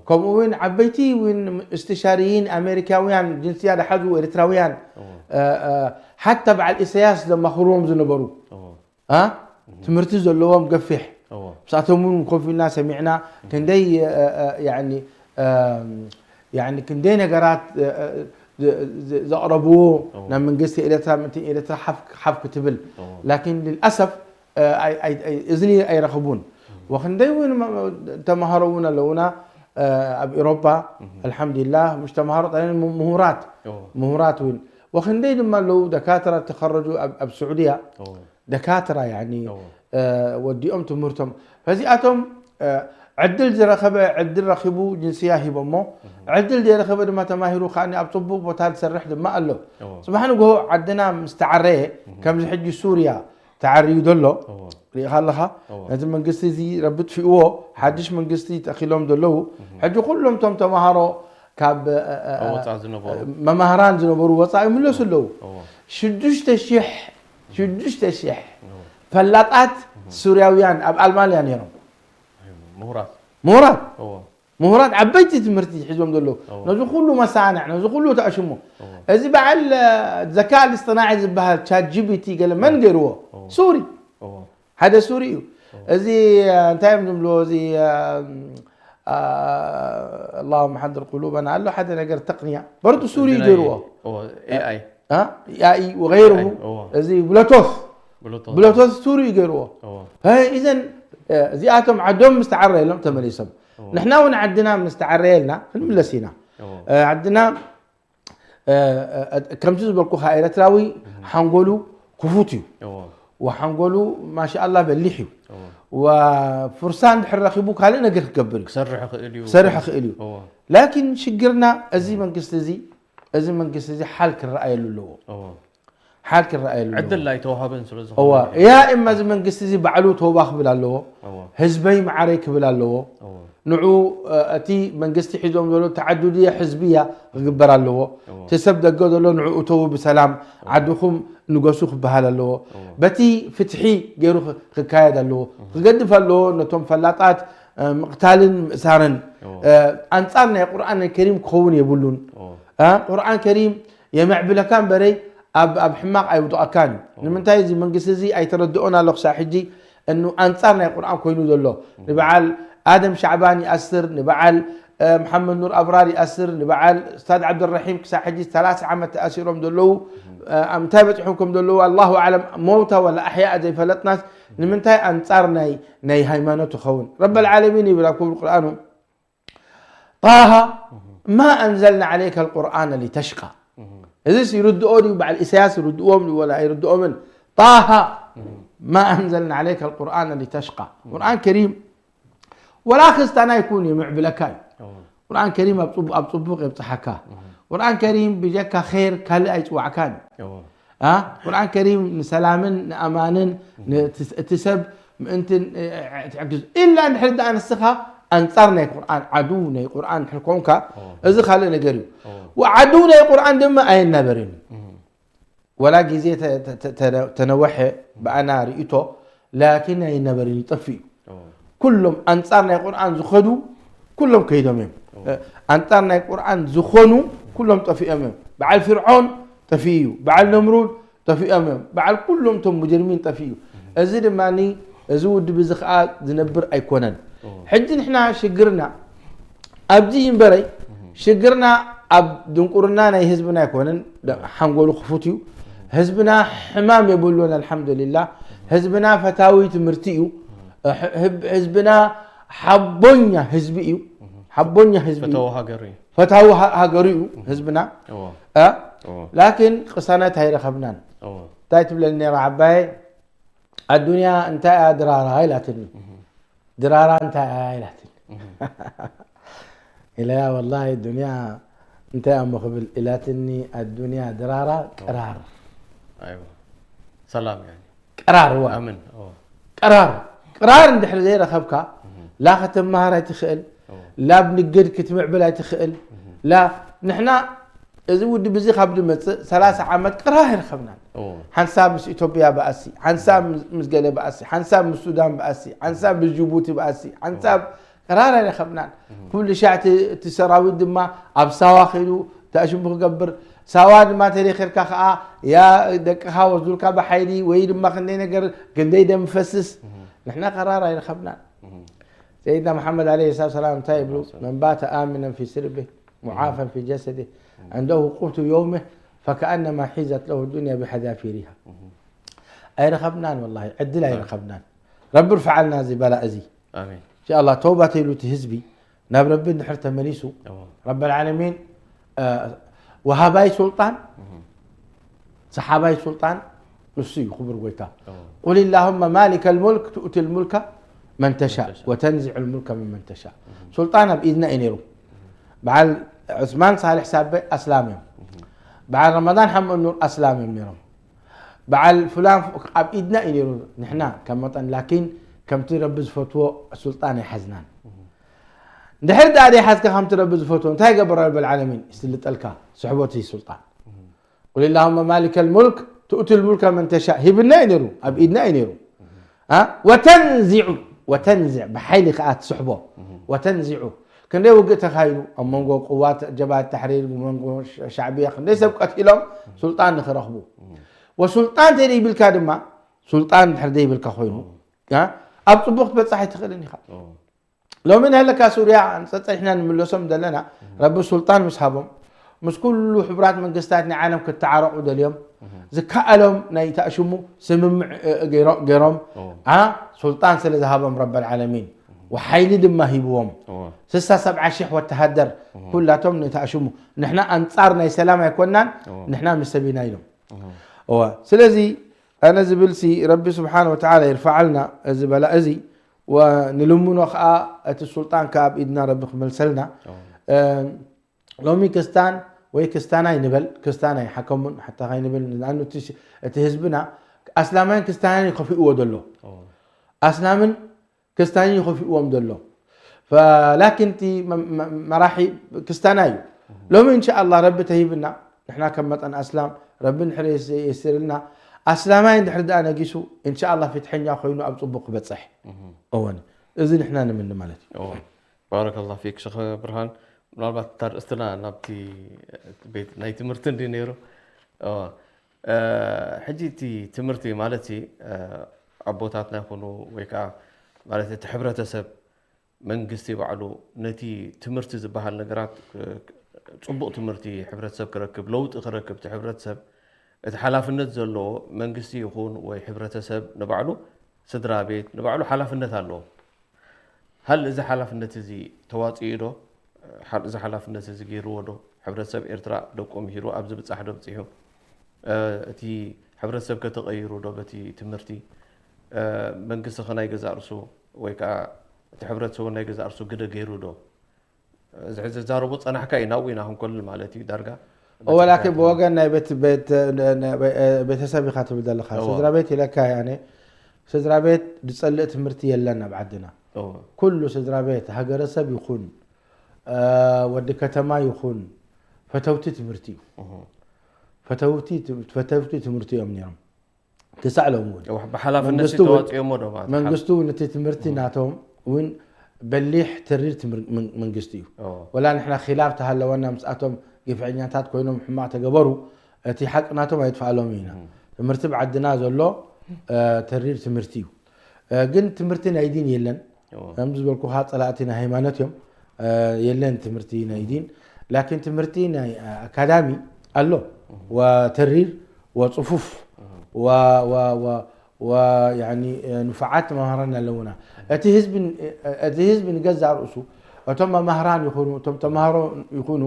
ከምኡ እውን ዓበይቲ እውን እስትሻርይን ኣሜሪካውያን ጅንስያ ዝሓዙ ኤርትራውያን ሓታ በዓል ኢሳያስ ዘማኽርዎም ዝነበሩ ትምህርቲ ዘለዎም ገፊሕ ምሳቶም እውን ኮፍ ኢልና ሰሚዕና ክንደይ ክንደይ ነገራት ዘቕረብዎ ናብ መንግስቲ ኤርትራ ምእንቲ ኤርትራ ሓፍ ክትብል ላኪን ልልኣሰፍ እዝኒ ኣይረኽቡን ወክንደይ እውን ተምሃሮ እውን ኣለውና ኣብ ኤሮፓ ኣልሓምዱሊላህ ምሽ ተምሃሮ ጠ ምሁራት ምሁራት እውን ወክንደይ ድማ ኣለዉ ደካትራ ተኸረጁ ኣብ ስዑድያ ደካትራ ያኒ ወዲኦም ትምህርቶም ፈዚኣቶም ዕድል ዝረኸበ ዕድል ረኺቡ ጅንስያ ሂቦሞ ዕድል ዘይረኸበ ድማ ተማሂሩ ከዓ ኣብ ፅቡቅ ቦታ ዝሰርሕ ድማ ኣሎ ፅባሕ ንግሆ ዓድና ምስ ተዓረየ ከምዚ ሕጂ ሱርያ ተዓርዩ ዘሎ ሪኢኻ ኣለኻ ነቲ መንግስቲ እዚ ረቢ ጥፊእዎ ሓድሽ መንግስቲ ተኺሎም ዘለዉ ሕጂ ኩሎም ቶም ተምሃሮ ካብ መማህራን ዝነበሩ ወፃኢ ይምለሱ ኣለዉ ሽዱሽተ ሺሕ ሽዱሽተ ሺሕ ፈላጣት ሱርያውያን ኣብ ኣልማንያ ነይሮም ምሁራት ምሁራት ዓበይቲ ትምህርቲ ሒዞም ዘለዉ ነዚ ኩሉ መሳንዕ ነዚ ኩሉ ተኣሽሙ እዚ በዓል ዘካ ልስጥናዒ ዝበሃል ቻት ጂቢቲ ገለ መን ገይርዎ ሱሪ ሓደ ሱሪ እዩ እዚ እንታይ እዮም ዝብልዎ እዚ اللهم حذر قلوبنا ኣሎ ሓደ ነገር ተቅንያ በርዱ ሱሪ እዩ ገይርዎ ያኢ ወገይሩ እዚ ብሎቶስ ብሎቶስ ሱሪ እዩ ገይርዎ ኢዘን እዚኣቶም ዓዶም ምስ ተዓረየሎም ተመሊሶም ንሕና እውን ዓድና ምስ ተዓረየልና ክንምለስ ኢና ዓድና ከምቲ ዝበልኩኻ ኤረትራዊ ሓንጎሉ ክፉት እዩ ወሓንጎሉ ማሻኣላ በሊሕ እዩ ወፍርሳ እንድሕር ረኺቡ ካልእ ነገር ክገብር እዩ ክሰርሕ ክእል እዩ ላኪን ሽግርና እዚ መንግስቲ እዚ እዚ መንግስቲ እዚ ሓል ክረኣየሉ ኣለዎ ሓል ክረኣየሉ ኣለዎ ዕድል ኣይተዋሃበን ስለ ዝኾነ ያ እማ እዚ መንግስቲ እዚ ባዕሉ ተውባ ክብል ኣለዎ ህዝበይ መዓረይ ክብል ኣለዎ ንዑ እቲ መንግስቲ ሒዞም ዘሎ ተዓዱድያ ሕዝብያ ክግበር ኣለዎ እቲ ሰብ ደገ ዘሎ ንዑ እተዉ ብሰላም ዓድኹም ንገሱ ክበሃል ኣለዎ በቲ ፍትሒ ገይሩ ክካየድ ኣለዎ ክገድፍ ኣለዎ ነቶም ፈላጣት ምቕታልን ምእሳርን ኣንጻር ናይ ቁርኣን ከሪም ክኸውን የብሉን ቁርኣን ከሪም የምዕብለካ እምበረይ ኣብ ኣብ ሕማቕ ኣይውድቐካን እዩ ንምንታይ እዚ መንግስቲ እዚ ኣይተረድኦን ኣሎ ክሳብ ሕጂ እኑ ኣንጻር ናይ ቁርኣን ኮይኑ ዘሎ ንበዓል ኣደም ሻዕባን ይኣስር ንበዓል መሓመድ ኑር ኣብራር ይኣስር ንበዓል ስታድ ዓብደራሒም ክሳብ ሕጂ ሰላሳ ዓመት ተኣሲሮም ዘለዉ ኣብ እንታይ በፂሖም ከም ዘለዉ ኣላሁ ኣዕለም መውታ ወላ ኣሕያእ ዘይፈለጥናስ ንምንታይ ኣንጻር ናይ ናይ ሃይማኖት ይኸውን ረበልዓለሚን ይብል ኣብ ክብሪ ቁርኣኑ طه ما أنزلنا عليك القرآن لتشقى እዚ ይርድኦ ድዩ በዓል ኢሳያስ ይርድኦም ድዩ ወላ ኣይርድኦምን طه ما أنزلنا عليك القرآن لتشقى ቁርኣን ከሪም ወላ ክስታና ይኩን እዩ ምዕብለካ እዩ ቁርኣን ከሪም ኣብ ፅቡቅ የብፅሓካ ቁርኣን ከሪም ብጀካ ር ካልእ ኣይፅዋዕካን እዩ ቁርኣን ከሪም ንሰላምን ንኣማንን እቲ ሰብ ምእንቲ ትሕግዝ ኢላ እንድሕር ደኣ ንስኻ ኣንጻር ናይ ቁርኣን ዓዱ ናይ ቁርኣን እንድሕር ኮንካ እዚ ካልእ ነገር እዩ ዓዱ ናይ ቁርኣን ድማ ኣይናበርን እዩ ወላ ግዜ ተነወሐ ብኣና ርእቶ ላኪን ኣይናበርን ይጠፍእ እዩ ኩሎም ኣንጻር ናይ ቁርኣን ዝኸዱ ኩሎም ከይዶም እዮም ኣንጻር ናይ ቁርኣን ዝኾኑ ኩሎም ጠፊኦም እዮም በዓል ፍርዖን ጠፊኡ እዩ በዓል ነምሩድ ጠፊኦም እዮም በዓል ኩሎም እቶም ሙጀርሚን ጠፊኡ እዩ እዚ ድማ እዚ ውድብ እዚ ከዓ ዝነብር ኣይኮነን ሕጂ ንሕና ሽግርና ኣብዚ እምበረይ ሽግርና ኣብ ድንቁርና ናይ ህዝብና ኣይኮነን፣ ደ-፣ ሓንጎሉ ክፉት እዩ። ህዝብና ሕማም የብሉን፣ ኣልሓምዱሊላህ። ህዝብና ፈታዊ ትምህርቲ እዩ። ህ-፣ ህብ-፣ ህዝብና ሓቦኛ ህዝቢ እዩ። ሓቦኛ ህዝቢ እዩ። ፈታዊ ሃገሩ እዩ። ፈታዊ ሃ-፣ ሃገሩ እዩ ህዝብና። እዎ። እ? እዎ። ላኪን ቅሳነት ኣይረኸብናን። እዎ። እንታይ ትብለኒ ነይራ ዓባየ? ኣዱንያ እንታይ እያ ድራራ ኢላትኒ። ድራራ እንታይ እያ ኢላትኒ። ኢለያ ወላሂ ኣዱንያ እንታይ እያ እሞ ክብል ኢላትኒ፣ ኣዱንያ ድራራ ቅራር። ኣይዋ። ሰላም ያኒ። ቅራር ዋ። ኣምን። ኦ። ቅራር። ቅራር እንድሕር ዘይረኸብካ፣ ላ ከተመሃር ኣይትኽእል፣ ኦ። ላ ኣብ ንግድ ክትምዕብል ኣይትኽእል፣ ላ ንሕና እዚ ውድብ እዚ ካብ ዝመጽእ ሰላሳ ዓመት ቅራር ኣይረኸብናን። ኦ። ሓንሳብ ምስ ኢትዮጵያ በኣሲ፣ ሓንሳብ ምስ፣ ምስ ገለ በኣሲ፣ ሓንሳብ ምስ ሱዳን በኣሲ፣ ሓንሳብ ምስ ጅቡቲ በኣሲ፣ ሓንሳብ ቅራር ኣይረኸብናን። ኩሉ ሻዕ እቲ፣ እቲ ሰራዊት ድማ ኣብ ሳዋ ኸይዱ ተኣሽሙ ክገብር፣ ሳዋ ድማ ተደኺርካ ኸዓ ያ ደቅኻ ወስዱልካ ብሓይሊ ወይ ድማ ክንደይ ነገር፣ ክንደይ ደም ፈስስ። ንሕና ቅራር ኣይረኸብናን። ሰይድና መሓመድ ዓለይሂ ሰላቱ ወሰላም እንታይ ይብሉ? መን ባተ ኣሚነን ፊ ስርቢህ ሙዓፈን ፊ ጀሰዲህ ዐንደሁ ቁቱ የውሚህ ፈከኣነማ ሒዘት ለሁ ዱንያ ብሐዛፊሪሃ። ኣይረኸብናን፣ ወላሂ ዕድል ኣይረኸብናን። ረቢ ርፍዓልና እዚ በላእ እዚ። ኣሜን። ኢንሻኣላህ ተውባ ተይሉ እቲ ህዝቢ ናብ ረቢ እንድሕር ተመሊሱ፣ እዎ። ረበል ዓለሚን፣ እ፣ ወሃባይ ሱልጣን፣ ሰሓባይ ሱልጣን ንሱ እዩ፣ ክቡር ጎይታ። እዎ። ቁል ላሁመ ማሊከል ሙልክ ትኡቲ ልሙልከ መን ተሻእ መን ተሻእ። ወተንዚዑ ልሙልከ መመን ተሻእ። ሱልጣን ኣብ ኢድና እዩ ነይሩ። በዓል ዑስማን ሳልሕ ሳበ ኣስላም እዮም። በዓል ረመዳን ሓምድ ኑር ኣስላም እዮም ነይሮም። በዓል ፍላን ፍ-፣ ኣብ ኢድና እዩ ነይሩ። ንሕና ከም መጠን ላኪን ከምቲ ረቢ ዝፈትዎ ሱልጣን ኣይሓዝናን። እንድሕር ደኣ ዘይሓዝካ ከምቲ ረቢ ዝፈትዎ እንታይ ይገብር ረብል ዓለሚን? ይስልጠልካ ስሕቦቲ ሱልጣን። ቁል ላሁመ ማሊከል ሙልክ ትኡቲ ልሙልከ መን ተሻእ ሂብና እዩ ነይሩ፣ ኣብ ኢድና እዩ ነይሩ። አ? ወተንዚዑ፣ ወተንዚዕ፣ ብሓይሊ ከኣ ትስሕቦ። ወተንዚዑ። ክንደይ ውግእ ተኻይዱ፣ ኣብ መንጎ ቅዋት ጀብሃት ተሕሪር፣ መንጎ ሻ-፣ ሻዕብያ፣ ክንደይ ሰብ ቀቲሎም፣ ሱልጣን ንኽረኽቡ። ወሱልጣን ተደይብልካ ድማ፣ ሱልጣን ድሕር ደይብልካ ኮይኑ፣ አ? ኣብ ጽቡቕ ክትበጽሕ ኣይትኽእልን ኢኻ። ሎሚ ንህለካ ሱርያ ጸጸ ኢሕና ንምለሶም ዘለና፣ ረቢ ሱልጣን ምስ ሃቦም፣ ምስ ኩሉ ሕቡራት መንግስታት ናይ ዓለም ክተዓረቑ ደልዮም፣ ዝከኣሎም ናይ ተኣሽሙ ስምምዕ፣ እ፣ ገይሮ-፣ ገይሮም፣ ኦ። ኣ፣ ሱልጣን ስለ ዝሃቦም ረበል ዓለሚን፣ ወሓይሊ ድማ ሂብዎም። ኦ። ስሳ ሰብዓ ሺሕ ወተሃደር፣ ኩላቶም ንተኣሽሙ፣ ንሕና ኣንጻር ናይ ሰላም ኣይኮናን፣ ኦ። ንሕና ምስ ሰብ ኢና ኢሎም። ኦ። እወ፣ ስለዚ ኣነ ዝብልሲ ረቢ ስብሓን ወተዓላ ይርፈዓልና እዚ በላ እዚ፣ ወንልምኖ ኸዓ እቲ ሱልጣን ከኣ ኣብ ኢድና ረቢ ክመልሰልና። ኦ። እ፣ ሎሚ ክስታን ወይ ክስታናይ ንበል፣ ክስታናይ ሓከሙን ሓታ ከይንብል፣ ንኣኑ እቲ ሽ-፣ እቲ ህዝብና ኣስላማይን ክስታናይን እዩ ከፊእዎ ዘሎ። ኦ። ኣስላምን ክስታንን እዩ ከፊእዎም ዘሎ። ፈ-፣ ላኪን እቲ መ-፣ መ-፣ መራሒ ክስታናይ እዩ። ሎሚ እንሻኣላህ ረቢ ተሂብና፣ ንሕና ከም መጠን ኣስላም፣ ረቢ እንድሕር የስ-፣ የሲርልና፣ ኣስላማይ እንድሕር ደኣ ነጊሱ፣ እንሻኣላህ ፍትሐኛ ኮይኑ ኣብ ጽቡቕ ክበጽሕ። እወን። እዚ ንሕና ንምኒ ማለት እዩ። እወ። ባረከላህ ፊክ ሸኽ ብርሃን። ምናልባት እታ ርእስትና ናብቲ ቤት ናይ ትምህርቲ እንዲ ነይሩ። እወ። እ፣ ሕጂ እቲ ትምህርቲ ማለት ሲ፣ እ፣ ኣቦታትና ይኹኑ ወይ ከዓ ማለት እቲ ሕብረተሰብ፣ መንግስቲ ባዕሉ ነቲ ትምህርቲ ዝበሃል ነገራት፣ እ፣ ጽቡቕ ትምህርቲ ሕብረተሰብ ክረክብ፣ ለውጢ ክረክብ፣ እቲ ሕብረተሰብ፣ እቲ ሓላፍነት ዘለዎ መንግስቲ ይኹን ወይ ሕብረተሰብ ንባዕሉ ስድራ ቤት ንባዕሉ ሓላፍነት ኣለዎ። ሃል እዚ ሓላፍነት እዚ ተዋጺኡ ዶ? ሓል-፣ እዚ ሓላፍነት እዚ ገይርዎ ዶ? ሕብረተሰብ ኤርትራ ደቁ ምሂሩ ኣብዚ ብጻሕ ዶ በጺሑ? እ፣ እቲ ሕብረተሰብ ከ ተቐይሩ ዶ በቲ ትምህርቲ? እ፣ መንግስቲ ከ ናይ ገዛእ ርእሱ ወይ ከኣ እቲ ሕብረተሰብ ናይ ገዛእ ርእሱ ግደ ገይሩ ዶ? እዚ ሕዚ ዝዛረቦ ጸናሕካ እዩ፣ ናብኡ ኢና ክንኮልል ማለት እዩ ዳርጋ። እወ፣ ላኪን ብወገን ናይ ቤት-፣ ቤት-፣ ነ-፣ ነ-፣ ቤ-፣ ቤተሰብ ኢኻ ትብል ዘለኻ። እወ። ስድራ ቤት ኢለካ፣ ያኔ፣ ስድራ ቤት ዝጸልእ ትምህርቲ የለን ኣብ ዓድና። እወ። ኩሉ ስድራ ቤት፣ ሃገረሰብ ይኹን፣ እ፣ ወዲ ከተማ ይኹን፣ ፈተውቲ ትምህርቲ እዩ። እሁ። ፈተውቲ ት-፣ ፈተውቲ ትምህርቲ እዮም ነይሮም። ክሳዕ ሎሚ እውን። እዋ፣ ብሓላፍነት መንግስቲ እውን፣ ተዋፂኦሞ ዶ ማለት መንግስቲ እውን እቲ ትምህርቲ እም። ናቶም እውን በሊሕ ተሪር ትምህር-፣ መን-፣ መንግስቲ እዩ። ኦ። ወላ ንሕና ኺላፍ ተሃለወና ምስኣቶም ግፍዐኛታት ኮይኖም ሕማቕ ተገበሩ፣ እቲ ሓቂ ናቶም ኣይጥፋኣሎም ኢና። እም። ትምህርቲ ብዓድና ዘሎ፣ እ፣ ተሪር ትምህርቲ እዩ። እ፣ ግን ትምህርቲ ናይ ዲን የለን። ኦ። ከምዚ ዝበልኩኻ ጸላእቲ ናይ ሃይማኖት እዮም። እ፣ የለን ትምህርቲ ናይ ዲን። ላኪን ትምህርቲ ናይ ኣካዳሚ ኣሎ፣ ወተሪር፣ ወጽፉፍ፣ ወ-፣ ወ-፣ ወ-፣ ወ-፣ ያኒ፣ ንፉዓት መምህራን ኣለውና። እቲ ህዝቢ ን-፣ እቲ ህዝቢ ንገዛእ ርእሱ፣ እቶም መማህራን ይኹኑ፣ እቶም ተማሃሮ ይኹኑ፣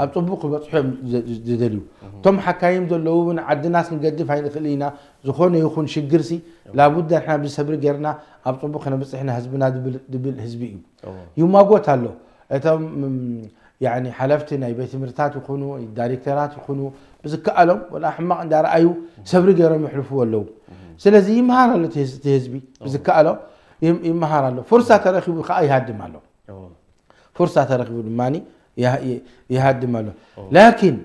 ኣብ ጽቡቕ ክበጽሑ እዮም ዝ-፣ ዝ-፣ ዝደልዩ። እቶም ሓካይም ዘለዉ እውን ዓድናስ ክንገድፍ ኣይንኽእል ኢና፣ ዝኾነ ይኹን ሽግርሲ፣ ላቡዳ ንሕና ብሰብሪ ጌርና ኣብ ጽቡቕ ክነብጽሕ ኢና ህዝብና ዝብል፣ ዝብል ህዝቢ እዩ። ይማጎት ኣሎ። እቶም፣ ም፣ ያኒ ሓለፍቲ ናይ ቤት ትምህርትታት ይኹኑ፣ ዳይሬክተራት ይኹኑ፣ ብዝከኣሎም ወላ ሕማቕ እንዳረኣዩ ሰብሪ ገይሮም የሕልፍዎ ኣለዉ። ስለዚ ይመሃር ኣሎ እቲ ህዝ-፣ እቲ ህዝቢ፣ ብዝከኣሎ ይም-፣ ይመሃር ኣሎ። ፍርሳ ተረኺቡ ከኣ ይሃድም ኣሎ። ፍርሳ ተረኺቡ ድማ ይሃ-፣ ይ-፣ ይሃድም ኣሎ። ላኪን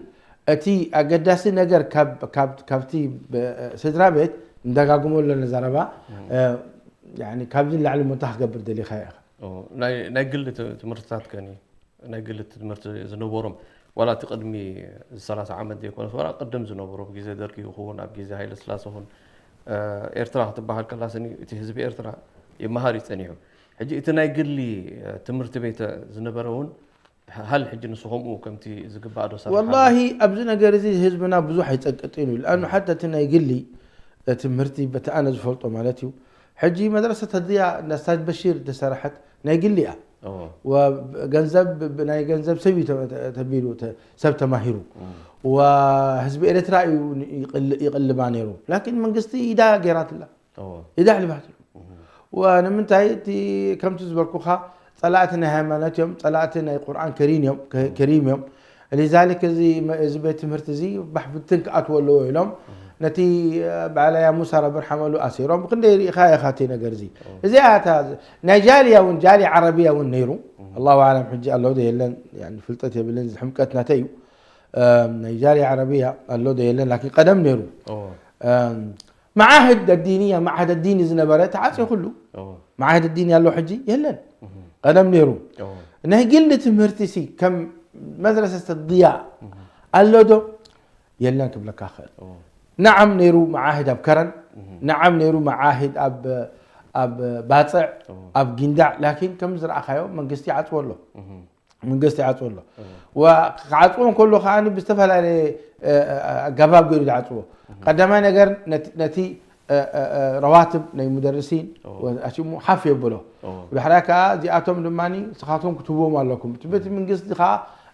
እቲ ኣገዳሲ ነገር ካብ፣ ካብ፣ ካብቲ ብ-፣ ስድራ ቤት ንደጋግሞ ኣለና ዘረባ፣ እ፣ ያኒ ካብዚ ንላዕሊ እሞ እንታይ ክገብር ደሊኻ ኢኻ? ኦ፣ ናይ፣ ናይ ግሊ ት-፣ ትምህርትታት ከኒ፣ ናይ ግሊ ትምህርቲ ዝነበሮም፣ ዋላ እቲ ቅድሚ እዚ ሰላሳ ዓመት ዘይኮነስ፣ ዋላ ቅድም ዝነበሩ፣ ኣብ ግዜ ደርጊ ይኹን፣ ኣብ ግዜ ሃይለ ስላሴ ይኹን፣ እ፣ ኤርትራ ክትበሃል ከላ ስኒ፣ እቲ ህዝቢ ኤርትራ ይመሃር እዩ ጸኒሑ። ሕጂ እቲ ናይ ግሊ፣ እ፣ ትምህርቲ ቤት ዝነበረ እውን፣ ሃል ሕጂ ንሱ ከምኡ ከምቲ ዝግባእ ዶ ሰሪሕና? ወላሂ፣ ኣብዚ ነገር እዚ ህዝብና ብዙሕ ኣይጸቅጥን እዩ። ለኣኑ ሓታ እቲ ናይ ግሊ፣ እ፣ ትምህርቲ፣ በቲ ኣነ ዝፈልጦ ማለት እዩ። ሕጂ መድረሰት ህድያ፣ ንስታዝ በሺር ዝተሰርሐት ናይ ግሊ እያ። ኦ። ወ-፣ ገንዘብ፣ ብ-፣ ናይ ገንዘብ ሰብ እዩ ተ-፣ ተ-፣ ተቢሉ፣ ተ-፣ ሰብ ተማሂሩ። እም። ወህዝቢ ኤርትራ እዩ ን-፣ ይቕል-፣ ይቕልባ ነይሩ። ላኪን መንግስቲ ኢዳ ገይራትላ። ኦ። ኢዳ ኣሕሊፋትሉ። እም። ወንምንታይ እቲ፣ ከምቲ ዝበልኩኻ፣ ጸላእቲ ናይ ሃይማኖት እዮም፣ ጸላእቲ ናይ ቁርኣን ከሪን እዮም፣ ከ-፣ ከሪም እዮም። ሊዛሊክ እዚ መ-፣ እዚ ቤት ትምህርቲ እዚ ባሕ ብትን ክኣትዎ ኣለዎ ኢሎም፣ እም። ነቲ፣ እ፣ ባዕላያ ሙሳ ረቢ ርሓመሉ ኣሲሮም። ክንደይ ርኢኻ ኢኻ እቲ ነገር እዚ። ኦ። እዚኣ እታ ናይ ጃልያ እውን፣ ጃልያ ዓረብያ እውን ነይሩ። እም። ኣላሁ ኣዕለም ሕጂ ኣሎ ዶ የለን፣ ያኒ ፍልጠት የብልን፣ እዚ ሕምቀት ናተይ እዩ። እም፣ ናይ ጃልያ ዓረብያ ኣሎ ዶ የለን፣ ላኪን ቀደም ነይሩ። ኦ። እም፣ መዓህድ ኣዲንያ፣ መዓህድ ኣዲኒ ዝነበረ ተዓጽዮ ኩሉ። ኦ። መዓህድ ኣዲኒ ኣሎ ሕጂ የለን። እም። ቀደም ነይሩ። ኦ። ናይ ግሊ ትምህርቲ ሲ ከም መድረሰት ድያ እም። ኣሎ ዶ? የለን ክብለካ ክእል። ኦ። ነዓም ነይሩ መዓህድ ኣብ ከረን፣ እም። ነዓም ነይሩ መዓህድ ኣብ፣ ኣብ ባጽዕ፣ ኦ። ኣብ ጊንዳዕ፣ ላኪን ከም ዝረኣኻዮ መንግስቲ ይዓጽዎ ኣሎ። እም። መንግስቲ ይዓጽዎ ኣሎ። እም። ወ-፣ ክዓጽዎ እንከሎ ከኣ ብዝተፈላለየ፣ እ፣ እ፣ ኣገባብ ገይሩ ዝዓጽዎ። እም። ቀዳማይ ነገር ነቲ፣ ነቲ፣ እ፣ እ፣ እ፣ ረዋትብ ናይ ሙደርሲን ኦ። ወ-፣ ኣሽሙ ሓፍ የብሎ። ኦ። ብድሕሪያ ከኣ እዚኣቶም ድማ ንስኻትኩም ክትህብዎም ኣለኩም። እቲ ቤት መንግስቲ ከኣ፣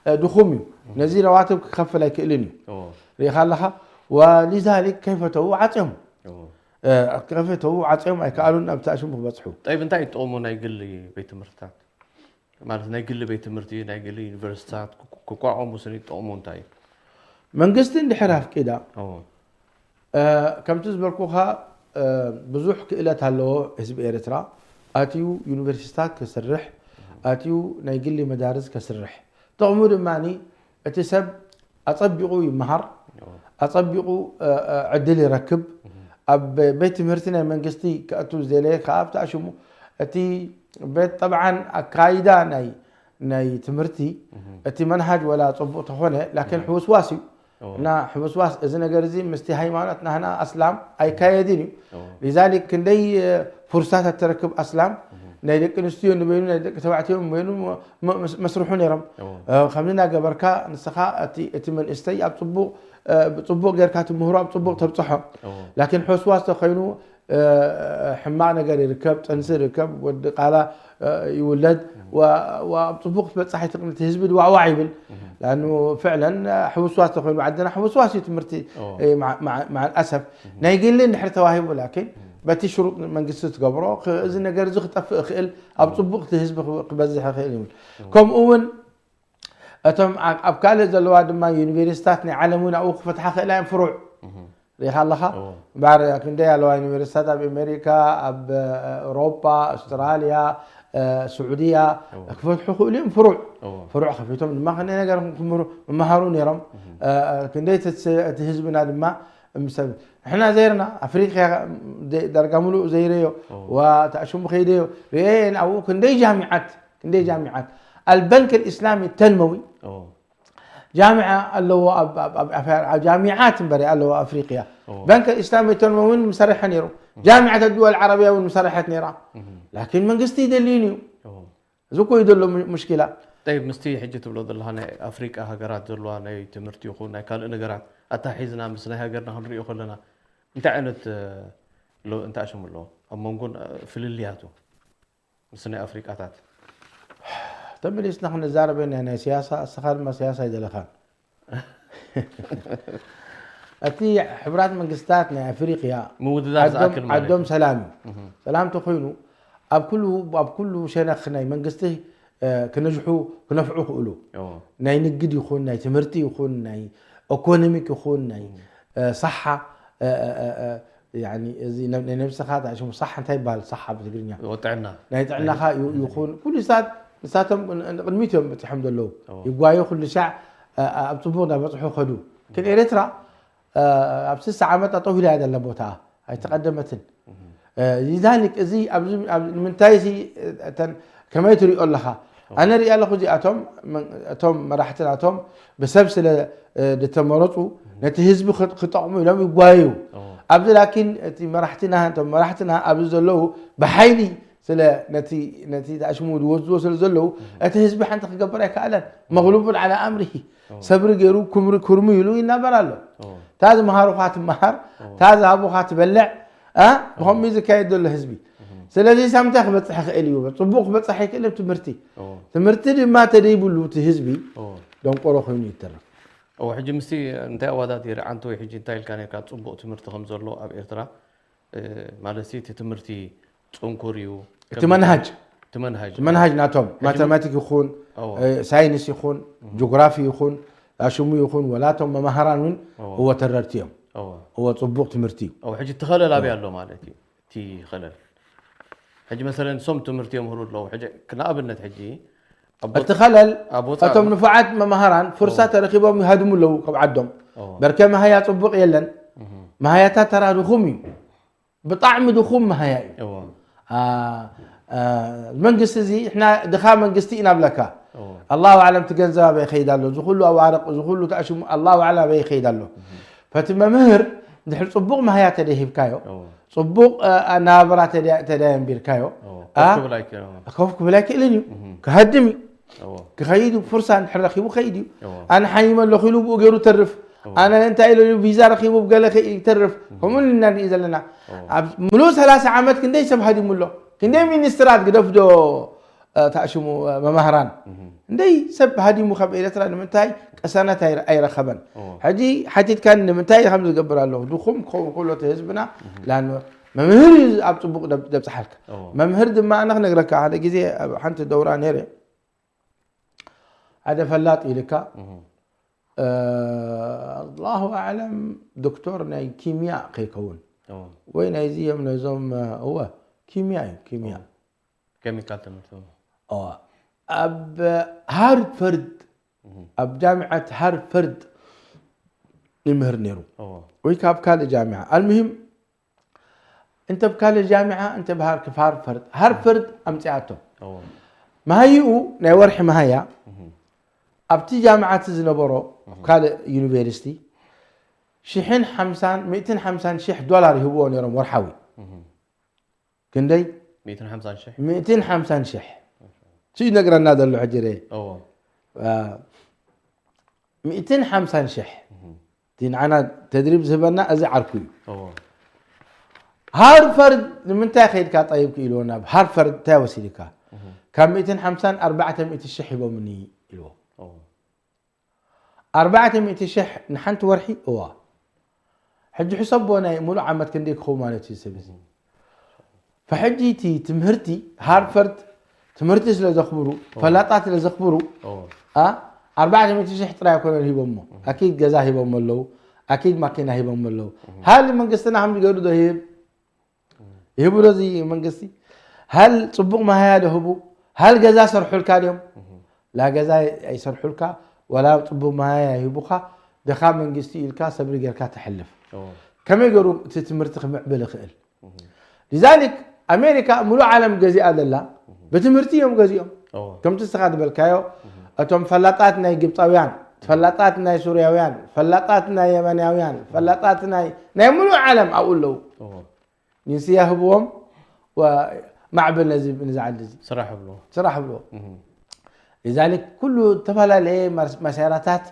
እ፣ ድኹም እዩ። እም። ነዚ ረዋትብ ክኸፍል ኣይክእልን እዩ። ኦ። ርኢኻ ኣለኻ? ወሊዛሊክ ከይፈተዉ ዓጽዮም። ኦ። እ፣ ከይፈተዉ ዓጽዮም ኣይከኣሉን ኣብቲ ኣሽሙ ክበጽሑ። ጠይብ፣ እንታይ እዩ ጥቕሙ ናይ ግሊ ቤት ትምህርትታት? ማለት ናይ ግሊ ቤት ትምህርቲ፣ ናይ ግሊ ዩኒቨርሲቲታት ክቋ-፣ ክቋቋሙ ስኒ ጥቕሙ እንታይ እዩ? መንግስቲ እንድሕር ኣፍቂዳ፣ ኦ። እ፣ ከምቲ ዝበልኩኻ፣ እ፣ ብዙሕ ክእለት ኣለዎ ህዝቢ ኤርትራ። ኣትዩ ዩኒቨርሲቲታት ከስርሕ፣ ኣትዩ ናይ ግሊ መዳርስ ከስርሕ። ጥቕሙ ድማ እቲ ሰብ ኣጸቢቑ ይመሃር፣ ኦ። ኣጸቢቑ፣ እ፣ እ፣ ዕድል ይረክብ። እም። ኣብ ቤት ትምህርቲ ናይ መንግስቲ ከእቱ ዝደለየ ከኣ ኣብቲ ኣሽሙ እቲ ቤት ጠብዓን ኣካይዳ ናይ፣ ናይ ትምህርቲ እም። እቲ መንሃጅ ወላ ጽቡቕ ተኾነ፣ ላኪን እም። ሕውስዋስ እዩ። ኦ። እና ሕውስዋስ እዚ ነገር እዚ ምስቲ ሃይማኖት ናህና ኣስላም ኣይካየድን እዩ። ኦ። ሊዛሊክ ክንደይ፣ እ፣ ፍርሳት እትረክብ ኣስላም እም። ናይ ደቂ ኣንስትዮ ንበይኑ ናይ ደቂ ተባዕትዮ ንበይኑ መ-፣ መ-፣ መስ-፣ መስርሑ ነይሮም። ኦ። እ፣ ከምዚ እናገበርካ ንስኻ እቲ፣ እቲ መንእስተይ ኣብ ጽቡቕ፣ እ፣ ብጽቡቕ ጌርካ ትምህሮ ኣብ ጽቡቕ ተብጽሖ። ኦ። ላኪን ሕውስዋስ ተኾይኑ፣ እ፣ ሕማቕ ነገር ይርከብ፣ ጥንሲ ይርከብ፣ ወዲ ቃላ፣ እ፣ ይውለድ፣ እም። ወ-፣ ወ-፣ ኣብ ጽቡቕ ክትበጽሕ ኣይትኽእልን፣ እቲ ህዝቢ ድዋዕዋዕ ይብል። እም። ለኣኑ ፍዕለን፣ እ፣ ሕውስዋስ ተኾይኑ ዓድና ሕውስዋስ እዩ ትምህርቲ፣ ኦ። እ፣ መዓ-፣ መዓ-፣ መዓል ኣሰፍ። እም። ናይ ግሊ እንድሕር ተዋሂቡ ላኪን እም። በቲ ሽሩጥ መንግስቲ ትገብሮ፣ ክ-፣ እዚ ነገር እዚ ክጠፍእ ይኽእል፣ ኣብ እም። ጽቡቕ እቲ ህዝቢ ክብ-፣ ክበዝሕ ይኽእል ይብል። እም። ከምኡ እውን እቶም ኣ-፣ ኣብ ካልእ ዘለዋ ድማ ዩኒቨርሲታት ናይ ዓለም እውን ኣብኡ ክፈትሓ ክእላ እየን ፍሩዕ። እም። ርኢኻ ኣለኻ? እዎ። እምበኣር ክንደይ ኣለዋ ዩኒቨርሲታት ኣብ ኣሜሪካ፣ ኣብ፣ እ፣ ኤውሮጳ፣ ኣውስትራልያ፣ እ፣ ስዑድያ እዎ። ክፈትሑ ክእሉ እዮም ፍሩዕ። እዎ። ፍሩዕ ከፊቶም ድማ ክንደይ ነገር ክምህሩ፣ መምሃሩ ነይሮም። እህ። እ፣ እ፣ ክንደይ እቲ፣ እቲ ህዝብና ድማ ምስ፣ ንሕና ዘይርና ኣፍሪቃ ዘ-፣ ዳርጋ ሙሉእ ዘይረዮ፣ እዎ። ዋ፣ እቲ ኣሽሙ ከይደዮ፣ ርኤን ኣብኡ ክንደይ ጃሚዓት፣ ክንደይ ጃሚዓት። ኣልበንክ ልእስላሚ ተንመዊ እዎ። ጃሚዓ ኣለዎ ኣብ፣ ኣብ፣ ኣብ፣ ኣብ፣ ኣብ ጃሚዓት እምበር ኣለዎ ኣፍሪቅያ። እዎ። ባንክ ኢስላም የተንመ እውን ምሰርሐ ነይሩ። እዎ። ጃሚዓት ኣድወል ዓረብያ እውን ምሰርሐት ነይራ። እዎ። ላኪን መንግስቲ ይደልዩን እዩ። እዎ። እዚ እኮ እዩ ዘሎ ሙ-፣ ሙሽኪላ። ጠይብ፣ ምስቲ ሕጂ ትብሎ ዘለኻ ናይ ኣፍሪቃ ሃገራት ዘለዋ ናይ ትምህርቲ ይኹን ናይ ካልእ ነገራት ኣታሒዝና ምስ ናይ ሃገርና ክንሪኦ ከለና እንታይ ዓይነት፣ እ፣ ሎ-፣ እንታይ ኣሽሙ ኣለዎ ኣብ መንጎን፣ እ፣ ፍልልያቱ? ምስ ናይ ኣፍሪቃታት። ተመሊስና ክንዛረብ ኢና ናይ ስያሳ፣ እስኻ ድማ ስያሳ ኣይደለኻን። እቲ ሕቡራት መንግስታት ናይ ኣፍሪቅያ ምውድዳር ዓዶም ዝኣክል ማለት ዓዶም እዩ። ሰላም እዩ። ሰላም ተኮይኑ ኣብ ኩሉ ኣብ ኩሉ ሸነኽ ናይ መንግስቲ፣ እ፣ ክነጅሑ ክነፍዑ ክእሉ፣ እዎ። ናይ ንግድ ይኹን ናይ ትምህርቲ ይኹን ናይ ኢኮኖሚክ ይኹን ናይ፣ እ፣ ሳሓ፣ እ፣ እ፣ እ፣ እ፣ ያኒ እዚ ነ-፣ ናይ ነብስኻ ሽሙ ሳሓ እንታይ ይበሃል? ሳሓ ብትግርኛ እዎ፣ ጥዕና። ናይ ጥዕናኻ ዩ- ይኹን ኩሉ ሳት ንሳቶም ን- ንቅድሚት እዮም በፂሖም ዘለዉ። እዎ። ይጓዩ ኩሉ ሻዕ፣ እ፣ ኣብ ፅቡቅ እንዳበፅሑ ከዱ። ግን ኤርትራ፣ እ፣ ኣብ ስሳ ዓመት ጠጠው ኢላ እያ ዘላ ቦታ ኣይተቀደመትን። እ፣ ሊዛሊክ እዚ ኣብዚ ኣብ ንምንታይ እዚ፣ እ፣ እተን ከመይ ትሪኦ ኣለኻ? ኣነ ሪኣ ኣለኹ እዚኣቶም መን- እቶም መራሕቲ ናቶም ብሰብ ስለ፣ እ፣ ዝተመረፁ ነቲ ህዝቢ ክጥ- ክጠቕሙ ኢሎም ይጓየዩ። እዎ። ኣብዚ ላኪን እቲ መራሕትና እቶም መራሕትና ኣብዚ ዘለዉ ብሓይሊ ስለ ነቲ ነቲ ኣሽሙ ዝወስድዎ ስለ ዘለዉ እቲ ህዝቢ ሓንቲ ክገብር ኣይከኣለን። መግሉቡን ዓላ ኣምርሂ ሰብሪ ገይሩ ኩምሪ ኩርሚ ኢሉ ይናበር ኣሎ። እዎ። እታ ዝመሃሩኻ ትመሃር፣ እታ ዝሃቡኻ ትበልዕ፣ እ፣ ብኸምኡ እዩ ዝካየድ ዘሎ ህዝቢ። ስለዚ ሳምንታይ ክበፅሕ ይኽእል እዩ? ፅቡቅ ክበፅሕ ይኽእል እዩ ትምህርቲ። እዎ። ትምህርቲ ድማ ተደይብሉ እቲ ህዝቢ እዎ። ደንቆሮ ኮይኑ ይተርፍ። እዎ፣ ሕጂ ምስቲ እንታይ ኣወዳዲረ ዓንተ ወይ ሕጂ እንታይ ኢልካ ነርካ? ፅቡቅ ትምህርቲ ከም ዘሎ ኣብ ኤርትራ፣ እ፣ ማለት እቲ ትምህርቲ ፅንኩር እዩ። እቲ መንሃጅ እቲ መንሃጅ እቲ መንሃጅ ናቶም ማቴማቲክ ይኹን፣ እዎ። እ፣ ሳይንስ ይኹን፣ ጂኦግራፊ ይኹን፣ ኣሽሙ ይኹን፣ ወላቶም መማህራን እውን እዎ። እዎ ተረርቲ እዮም። እዎ። እዎ ፅቡቅ ትምህርቲ እዩ። እዎ፣ ሕጂ እቲ ኸለል ኣበይ ኣሎ ማለት እዩ? እቲ ኸለል ሕጂ መሰለን ሶም ትምህርቲ የምህሩ ኣለዉ። ሕጂ ንኣብነት ሕጂ ኣብ ቦታ- እቲ ኸለል ኣብ ቦታ- እቶም ንፉዓት መማህራን ፍርሳ ተረኪቦም ይሃድሙ ኣለዉ ካብ ዓዶም። እዎ። በርከ መሃያ ፅቡቅ የለን። መሃያታት ተራ ድኹም እዩ። ብጣዕሚ ድኹም መሃያ እዩ። እዎ። አ፣ አ፣ መንግስቲ እዚ እሕና ድኻ መንግስቲ ኢና ብለካ። እዎ። ኣላሁ ኣዕለም እቲ ገንዘብ ኣበይ ይኸይድ ኣሎ? እዚ ኩሉ ኣዋርቕ፣ እዚ ኩሉ ተኣሽሙ ኣላሁ ኣዕለም ኣበይ ይኸይድ ኣሎ? ፈቲ መምህር ድሕሪ ፅቡቕ መሃያ ተደሂብካዮ፣ እዎ። ፅቡቕ፣ አ፣ ኣናባብራ ተዳ- ተዳየንቢርካዮ፣ እዎ። አ፣ ኮፍ ክብል ኣይክእልን። ኮፍ ክብል ኣይክእልን እዩ። ክሃድም እዩ። እዎ። ክኸይድ እዩ። ፍርሳ እንድሕር ረኺቡ ከይድ እዩ። እዎ። ኣነ ሓይመ ኣለኹ ኢሉ ብኡ ገይሩ ተርፍ። ኣነ እንታይ ኢለ ኢሉ ቪዛ ረኺቡ ገለ ከ- ይተርፍ። ከምኡ ኢና ንርኢ ዘለና። ኣብ ምሉእ ሰላሳ ዓመት ክንደይ ሰብ ሃዲሙ ኣሎ? ክንደይ ሚኒስትራት ግደፍዶ፣ እ፣ ተኣሽሙ፣ እ፣ መማህራን? ክንደይ ሰብ ሃዲሙ ካብ ኤርትራ ንምንታይ ቅሳነት ኣይረ- ኣይረኸበን? ሕጂ ሓቲትካኒ ንምንታይ ከም ዝገብር ኣለኹ? ድኹም ክኸውን ከሎ እቲ ህዝብና ላን መምህር እዩ ኣብ ጽቡቕ ደብ- ደብጽሓልካ። መምህር ድማ ኣነ ክነግረካ ሓደ ግዜ ኣብ ሓንቲ ደውራ ነይረ ሓደ ፈላጥ ኢልካ፣ እ፣ ኣላሁ ኣዕለም ዶክተር ናይ ኪምያ ከይከውን ወይ ናይዚ እዮም ነዞም፣ እወ ኪምያ እዩ ኪምያ። ኬሚካል ትምህርቲ። እወ ኣብ ሃርፈርድ ኣብ ጃምዓት ሃርፈርድ ይምህር ነይሩ። እዎ። ወይ ካብ ካልእ ጃምዓ ኣልምሂም እንተ ብ ካልእ ጃምዓ እንተ ብ ሃር- ሃርፈርድ ሃርፈርድ ኣምፅኣቶ። እዎ። መሃይኡ ናይ ወርሒ መሃያ ኣብቲ ጃምዓት ዝነበሮ ካልእ ዩኒቨርሲቲ ሽሕን ሓምሳን ሚእትን ሓምሳን ሽሕ ዶላር ይህብዎ ነይሮም ወርሓዊ። ክንደይ? ሚእትን ሓምሳን ሽሕ። ሚእትን ሓምሳን ሽሕ። እቲ ይነግረና ዘሎ ሕጂ ርኤ። እዎ። አ፣ ሚእትን ሓምሳን ሽሕ። እቲ ንዓና ተድሪብ ዝህበና እዚ ዓርኩ እዩ። እዎ። ሃርፈርድ ንምንታይ ከይድካ ጠይብኩ ኢልዎ ናብ ሃርፈርድ እንታይ ወሲድካ? ካብ ሚእትን ሓምሳን ኣርባዕተ ሚእቲ ሽሕ ሂቦምኒ ኢልዎ። እዎ። ኣርባዕተ ሚእቲ ሽሕ ንሓንቲ ወርሒ? እዋ። ሕጂ ሕሰቦ ናይ ሙሉእ ዓመት ክንደይ ክኸውን ማለት እዩ ሰብ እዚ። ፈሕጂ እቲ ትምህርቲ ሃርፈርድ ትምህርቲ ስለ ዘኽብሩ ፈላጣት ስለ ዘኽብሩ እዎ። አ ኣርባዕተ ሚእቲ ሽሕ ጥራይ ኣይኮነን ሂቦሞ። ኣኪድ ገዛ ሂቦሞ ኣለዉ። ኣኪድ ማኪና ሂቦሞ ኣለዉ። ሃል መንግስትና ከም ዝገዱ ዶ ይህብ? ይህቡ ዶ እዚ መንግስቲ? ሃል ጽቡቕ መሃያ ዶ ህቡ? ሃል ገዛ ሰርሑልካ ድዮም? ላ ገዛ ኣይሰርሑልካ፣ ወላ ጽቡቕ መሃያ ይህቡኻ፣ ድኻ መንግስቲ ኢልካ ሰብሪ ጌርካ ተሕልፍ። እዎ። ከመይ ገሩ እቲ ትምህርቲ ክምዕብል ይኽእል? ሊዛሊክ ኣሜሪካ ሙሉእ ዓለም ገዚኣ ዘላ ብትምህርቲ እዮም ገዚኦም። እዎ። ከምቲ ንስኻ ዝበልካዮ እቶም ፈላጣት ናይ ግብፃውያን፣ ፈላጣት ናይ ሱርያውያን፣ ፈላጣት ናይ የመናውያን፣ ፈላጣት ናይ ናይ ሙሉእ ዓለም ኣብኡ ኣለዉ። እዎ። ጅንስያ ህብዎም ወ- ማዕብል ነዚ ንዝዓዲ እዚ ስራሕ ብሎ። ስራሕ ብሎ። لذلك ኩሉ ዝተፈላለየ መሳርያታት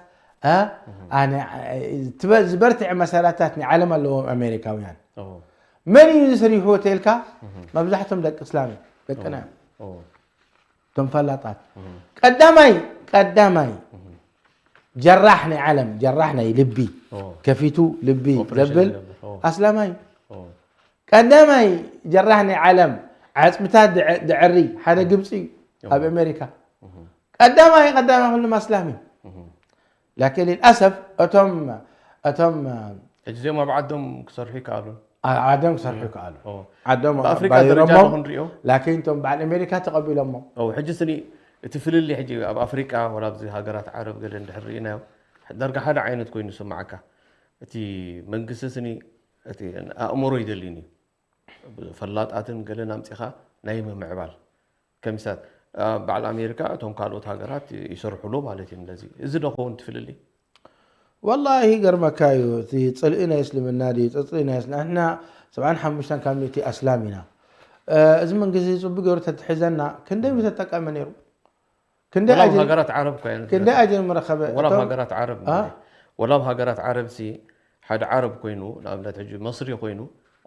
ዝበርትዐ መሳርያታት ናይ ዓለም ኣለዎም ኣሜሪካውያን። መን እዩ ዝስሪሑ ተልካ? መብዛሕቶም ደቂ እስላም ደቅና እዮም። እቶም ፈላጣት ቀዳማይ ቀዳማይ ጀራሕ ናይ ዓለም ጀራሕ ናይ ልቢ ከፊቱ ልቢ ዘብል ኣስላማይ እዩ። ቀዳማይ ጀራሕ ናይ ዓለም ዓፅምታት ድዕሪ ሓደ ግብፂ እዩ ኣብ ኣሜሪካ። ቀዳማይ ቀዳማይ ኩሉም ኣስላም እዩ። ላኪን ልልኣሰፍ እቶም እቶም ሕጂ እዚኦም ኣብ ዓዶም ክሰርሑ ይከኣሉን ዓዶም ክሰርሑ ይከኣሉ። ዓዶም ብኣፍሪቃ ደረጃ ባይሮሞም ንሪኦ። ላኪን እቶም በዓል ኣሜሪካ ተቐቢሎሞ። ሕጂ ስኒ እቲ ፍልልይ ሕጂ ኣብ ኣፍሪቃ ወላ ኣብዚ ሃገራት ዓረብ ገለ እንድሕር ርኢናዮ ዳርጋ ሓደ ዓይነት ኮይኑ ይስምዓካ። እቲ መንግስቲ ስኒ እቲ ኣእምሮ ይደልዩን እዩ ፈላጣትን ገለን ኣምፂኻ ናይ ምምዕባል ከሚሳት በዓል ኣሜሪካ እቶም ካልኦት ሃገራት ይሰርሕሉ ማለት እዩ። ነዚ እዚ ዶ ኸውን ትፍልልይ? ወላሂ ገርመካ እዩ። እቲ ፅልኢ ናይ እስልምና ድዩ ፅልኢ ናይ እስልምና? ንሕና ሰብዓን ሓሙሽተን ካብ ሚእቲ ኣስላም ኢና። እዚ መንግስቲ ፅቡቅ ገይሩ ተትሒዘና ክንደይ ምተጠቀመ ነይሩ። ክንደይ ወላ ኣብ ኣጀን ሃገራት ዓረብ እኮ እየን ክንደይ ኣጀን ምረኸበ ወላ ኣብ እቶም- ሃገራት ዓረብ አ? ወላ ኣብ ሃገራት ዓረብ ሲ ሓደ ዓረብ ኮይኑ ንኣብነት ሕጂ መስሪ ኮይኑ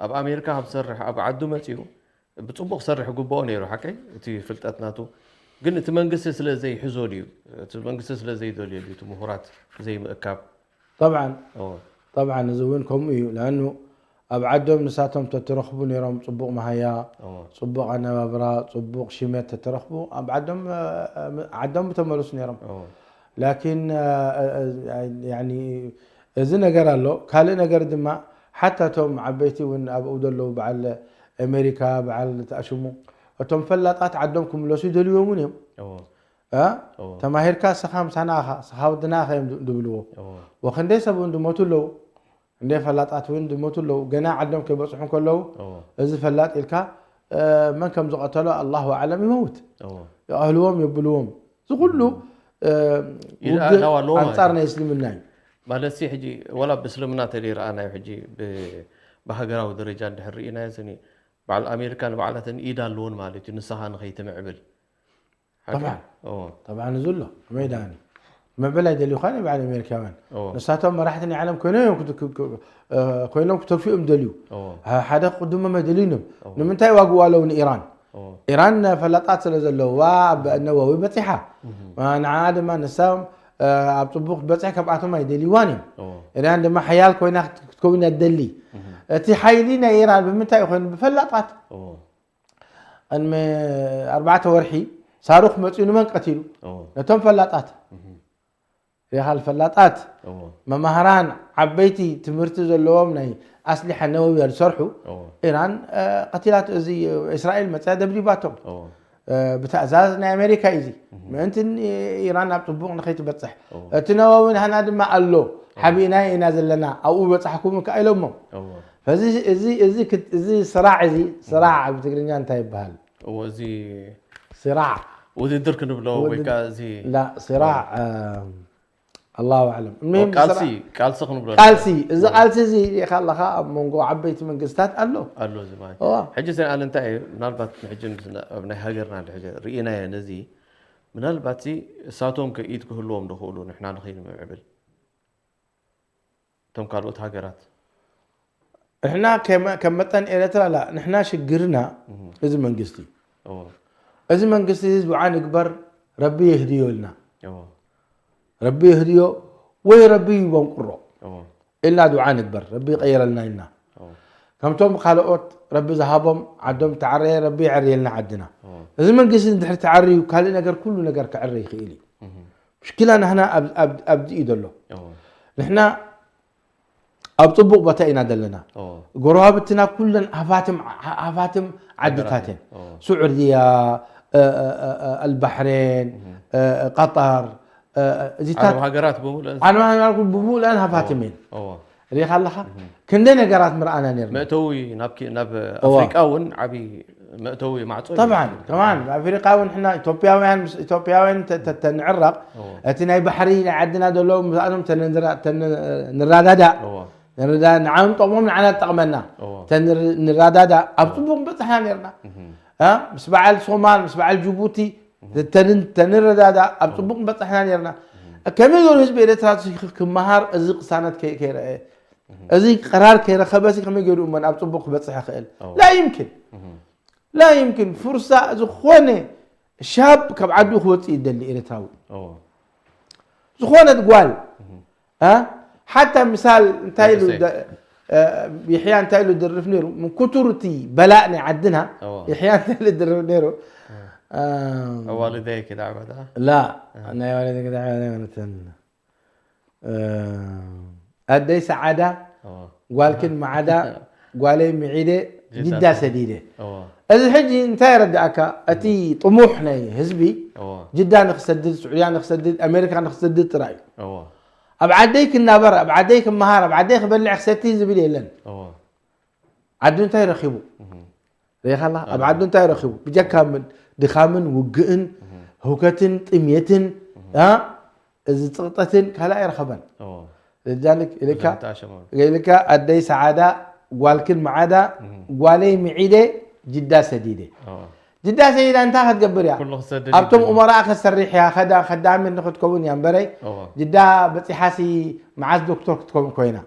ኣብ ኣሜሪካ ካብ ዝሰርሕ ኣብ ዓዱ መፂኡ ብፅቡቅ ክሰርሕ ግብኦ ነይሩ ሓቀይ እቲ ፍልጠት ናቱ ግን እቲ መንግስቲ ስለ ዘይሕዞ ድዩ እቲ መንግስቲ ስለ ዘይደልዮ ድዩ እቲ ምሁራት ዘይምእካብ طبعا ኦ طبعا እዚ እውን ከምኡ እዩ ለኣኑ ኣብ ዓዶም ንሳቶም ተትረኽቡ ነይሮም ፅቡቕ መሃያ ኦ ፅቡቕ ኣነባብራ ፅቡቕ ሽመት ተትረኽቡ ኣብ ዓዶም ዓዶም ተመለሱ ነይሮም ኦ ላኪን ያኒ እዚ ነገር ኣሎ ካልእ ነገር ድማ ሓታ እቶም ዓበይቲ እውን ኣብኡ ዘለዉ በዓል ኣሜሪካ በዓል ተኣሽሙ እቶም ፈላጣት ዓዶም ክምለሱ ይደልዎም እውን እዮም ኦ እ? ኦ ተማሂርካ ስኻ ምሳና ኢኻ ስኻ ወድና ኢኻ እዮም ዝብልዎ ኦ ወክንደይ ሰብ እውን ዝሞቱ ኣለዉ እንደ ፈላጣት እውን ዝሞቱ ኣለዉ ገና ዓዶም ከይበፅሑ ከለዉ ኦ እዚ ፈላጥ ኢልካ እ፣ መን ከም ዝቐተሎ ኣላሁ ኣዕለም ይመውት ኦ ይቐህልዎም የብልዎም እዚ ኩሉ እ፣ ይርኣ ውግእ ዳዋ ኣለዎ ማለት ኣንፃር እዩ። ናይ እስልምና እዩ ማለት ሲ ሕጂ ወላ ብእስልምና ተደይረኣናዮ ሕጂ ብ- ብሃገራዊ ደረጃ እንድሕር ርኢናዮ ስኒ በዓል ኣሜሪካ ንባዕላተን ኢድ ኣለዎን ማለት እዩ ንስኻ ንኸይትምዕብል ሓቂ? طبعا. ኦ طبعا እዚ ኣሎ መይዳኒ ምዕብል ኣይደልዩኻን በዓል ኣሜሪካውያን ኦ ንሳቶም መራሕቲ ናይ ዓለም ኮይኖም እዮም ክት- ክ- ክ- እ፣ ኮይኖም ክተፍኡ እዮም ደልዩ ኦ ሀ- ሓደ ክቅድሞም ኣይደልዩን እዮም ኦ ንምንታይ ዋግኡ ኣለዉ ንኢራን ኦ ኢራን ፈላጣት ስለ ዘለዋ ኣብ ነወዊ በፂሓ ንዓ ድማ ንሳም ኣብ ፅቡቅ ክትበፅሕ ከምኣቶም ኣይደልይዋን እዮም ኦ ኢራን ድማ ሓያል ኮይና ክትከውን እያ ትደሊ እቲ ሓይሊ ናይ ኢራን ብምንታይ ኮይኑ ብፈላጣት ኦ ቅድሚ ኣርባዕተ ወርሒ ሳሩክ መፂኡ ንመን ቀቲሉ ኦ ነቶም ፈላጣት ሪኻል ፈላጣት ኦ መማህራን ዓበይቲ ትምህርቲ ዘለዎም ናይ ኣስሊሓ ነወውያ ዝሰርሑ ኦ ኢራን እ፣ ቀቲላት እዚ እስራኤል መፅያ ደብዲባቶም ኦ እ፣ ብትእዛዝ ናይ ኣሜሪካ እዩ እዚ ምእንቲ ን- ኢራን ኣብ ፅቡቅ ንኸይትበፅሕ ኦ እቲ ነወዊ ናህና ድማ ኣሎ ሓቢእና ኢና ዘለና ኣብኡ በፃሕኩም ከዓ ኢሎሞ ኦ ፈዚ እዚ እዚ ክት- እዚ ስራዕ እዚ ስራዕ ኣብ ትግርኛ እንታይ ይበሃል ኦ እዚ ስራዕ ውድድር ክንብሎ ወይ ውድድር- ከዓ እዚ ላ ስራዕ እ፣ ኣላሁ ኣዕለም ኦ፣ المهم ቃልሲ ስራዕ- ቃልሲ ክንብሎ ቃልሲ እዚ ቃልሲ እዚ ሪኢኻ ኣለኻ ኣብ መንጎ ዓበይቲ መንግስታት ኣሎ ኣሎ እዚ ማለት እዋ ሕጂ ዘንኣል እንታይ እዩ ምናልባት ንሕጂ ምስ- ኣብ ናይ ሃገርና ድሕጂ ርኢናዮ ነዚ ምናልባት ሲ እሳቶም ከ ኢድ ክህልዎም ዶ ክእሉ ንሕና ንኸይንምዕብል እቶም ካልኦት ሃገራት ንሕና ከመ- ከም መጠን ኤረትራ ላ ንሕና ሽግርና እዚ መንግስቲ ኦ እዚ መንግስቲ እዚ ዱዓ ንግበር ረቢ የህድዮ ኢልና ኦ ረቢ የህድዮ ወይ ረቢ ይበንቁሮ ኦ ኢልና ዱዓ ንግበር ረቢ ይቀይረልና ኢልና ኦ ከምቶም ካልኦት ረቢ ዝሃቦም ዓዶም ተዓረየ ረቢ የዕርየልና ዓድና ኦ እዚ መንግስቲ እንድሕር ተዓርዩ ካልእ ነገር ኩሉ ነገር ክዕረ ይኽእል እዩ እህ ምሽኪላ ናህና ኣብ- ኣብ- ኣብዚ እዩ ዘሎ ኦ ንሕና ኣብ ፅቡቅ ቦታ ኢና ዘለና ኦ ጎረባብትና ኩለን ሃፋትም ሃፋትም ዓድታት እየን ኦ ስዑድያ እ፣ እ፣ እ፣ እ፣ ኣልባሕሬን እ፣ እ፣ ቀጠር እ፣ እ፣ እዚታት ዓረብ ሃገራት ብምሉእ ዓለማውያን ብሙሉኣን ሃፋትም እየን ኦ ሪኢኻ ኣለኻ ክንደይ ነገራት ምርኣና ነርና መእተዊ ናብ ኪ- ናብ እዋ። ኣፍሪቃ እውን ዓብዪ መእተዊ ማዕጾ እዩ። طبعا كمان ኣፍሪቃ እውን ሕና ኢትዮጵያውያን ምስ ኢትዮጵያውያን ተ- ተ- ተንዕረቕ እዎ። እቲ ናይ ባሕሪ ናይ ዓድና ዘሎ ምስኣቶም ተንንራ- ተን- ንረዳዳእ እዎ። ንረዳ- ንዓም ጠቕሞም ንዓና ትጠቕመና እዎ። ተንር- ንረዳዳእ ኣብ ፅቡቅ በፅሕና ነርና እ? ምስ በዓል ሶማል ምስ በዓል ጅቡቲ ተንረዳዳ ኣብ ፅቡቅ በፅሕና ነርና። ከመይ ገሩ ህዝቢ ኤርትራ ክመሃር እዚ ቅሳነት ከይረአ፣ እዚ ቅራር ከይረኸበ ከመይ ገሩ እሞ ኣብ ፅቡቅ ክበፅሕ ይኽእል? ላ ይምክን። ላ ይምክን። ፍርሳ ዝኾነ ሻብ ካብ ዓዱ ክወፅእ ይደሊ ኤርትራዊ። ዝኾነት ጓል ሓታ ምሳል እንታይ ኢሉ ይሕያ እንታይ ኢሉ ድርፍ ነይሩ? ምን ኩቱር እቲ በላእ ናይ ዓድና ይሕያ እንታይ ኢሉ ድርፍ ነይሩ? ኣዋልደይ ክዳዕበዳ ላ ናይ ዋለ ክዳዕበዳ ኣይኮነትን። ኣደይ ሰዓዳ ጓልክን መዓዳ ጓለይ ምዒደ ጅዳ ሰዲደ። እዚ ሕጂ እንታይ የረድኣካ? እቲ ጥሙሕ ናይ ህዝቢ ጅዳ ንክሰድድ፣ ስዑድያ ንክሰድድ፣ ኣሜሪካ ንክሰድድ ጥራይ እዩ። ኣብ ዓደይ ክናበር፣ ኣብ ዓደይ ክመሃር፣ ኣብ ዓደይ ክበልዕ ክሰቲ ዝብል የለን። ዓዱ እንታይ ረኪቡ? ሪኢኻላ? ኣብ ዓዱ እንታይ ረኪቡ? ብጀካ ምን ድኻምን ውግእን ህውከትን ጥምየትን እዚ ፅቕጠትን ካልእ ኣይረኸበን። ذلك ኢልካ ኣደይ ሰዓዳ ጓልክን መዓዳ ጓለይ ምዒደ ጅዳ ሰዲደ። ጅዳ ሰዲዳ እንታይ ክትገብር እያ? ኣብቶም ኡመራኣ ከሰርሕ እያ፣ ከዳምን ንክትከውን እያ እምበረይ። ጅዳ በፂሓሲ መዓዝ ዶክተር ክትከውን ኮይና?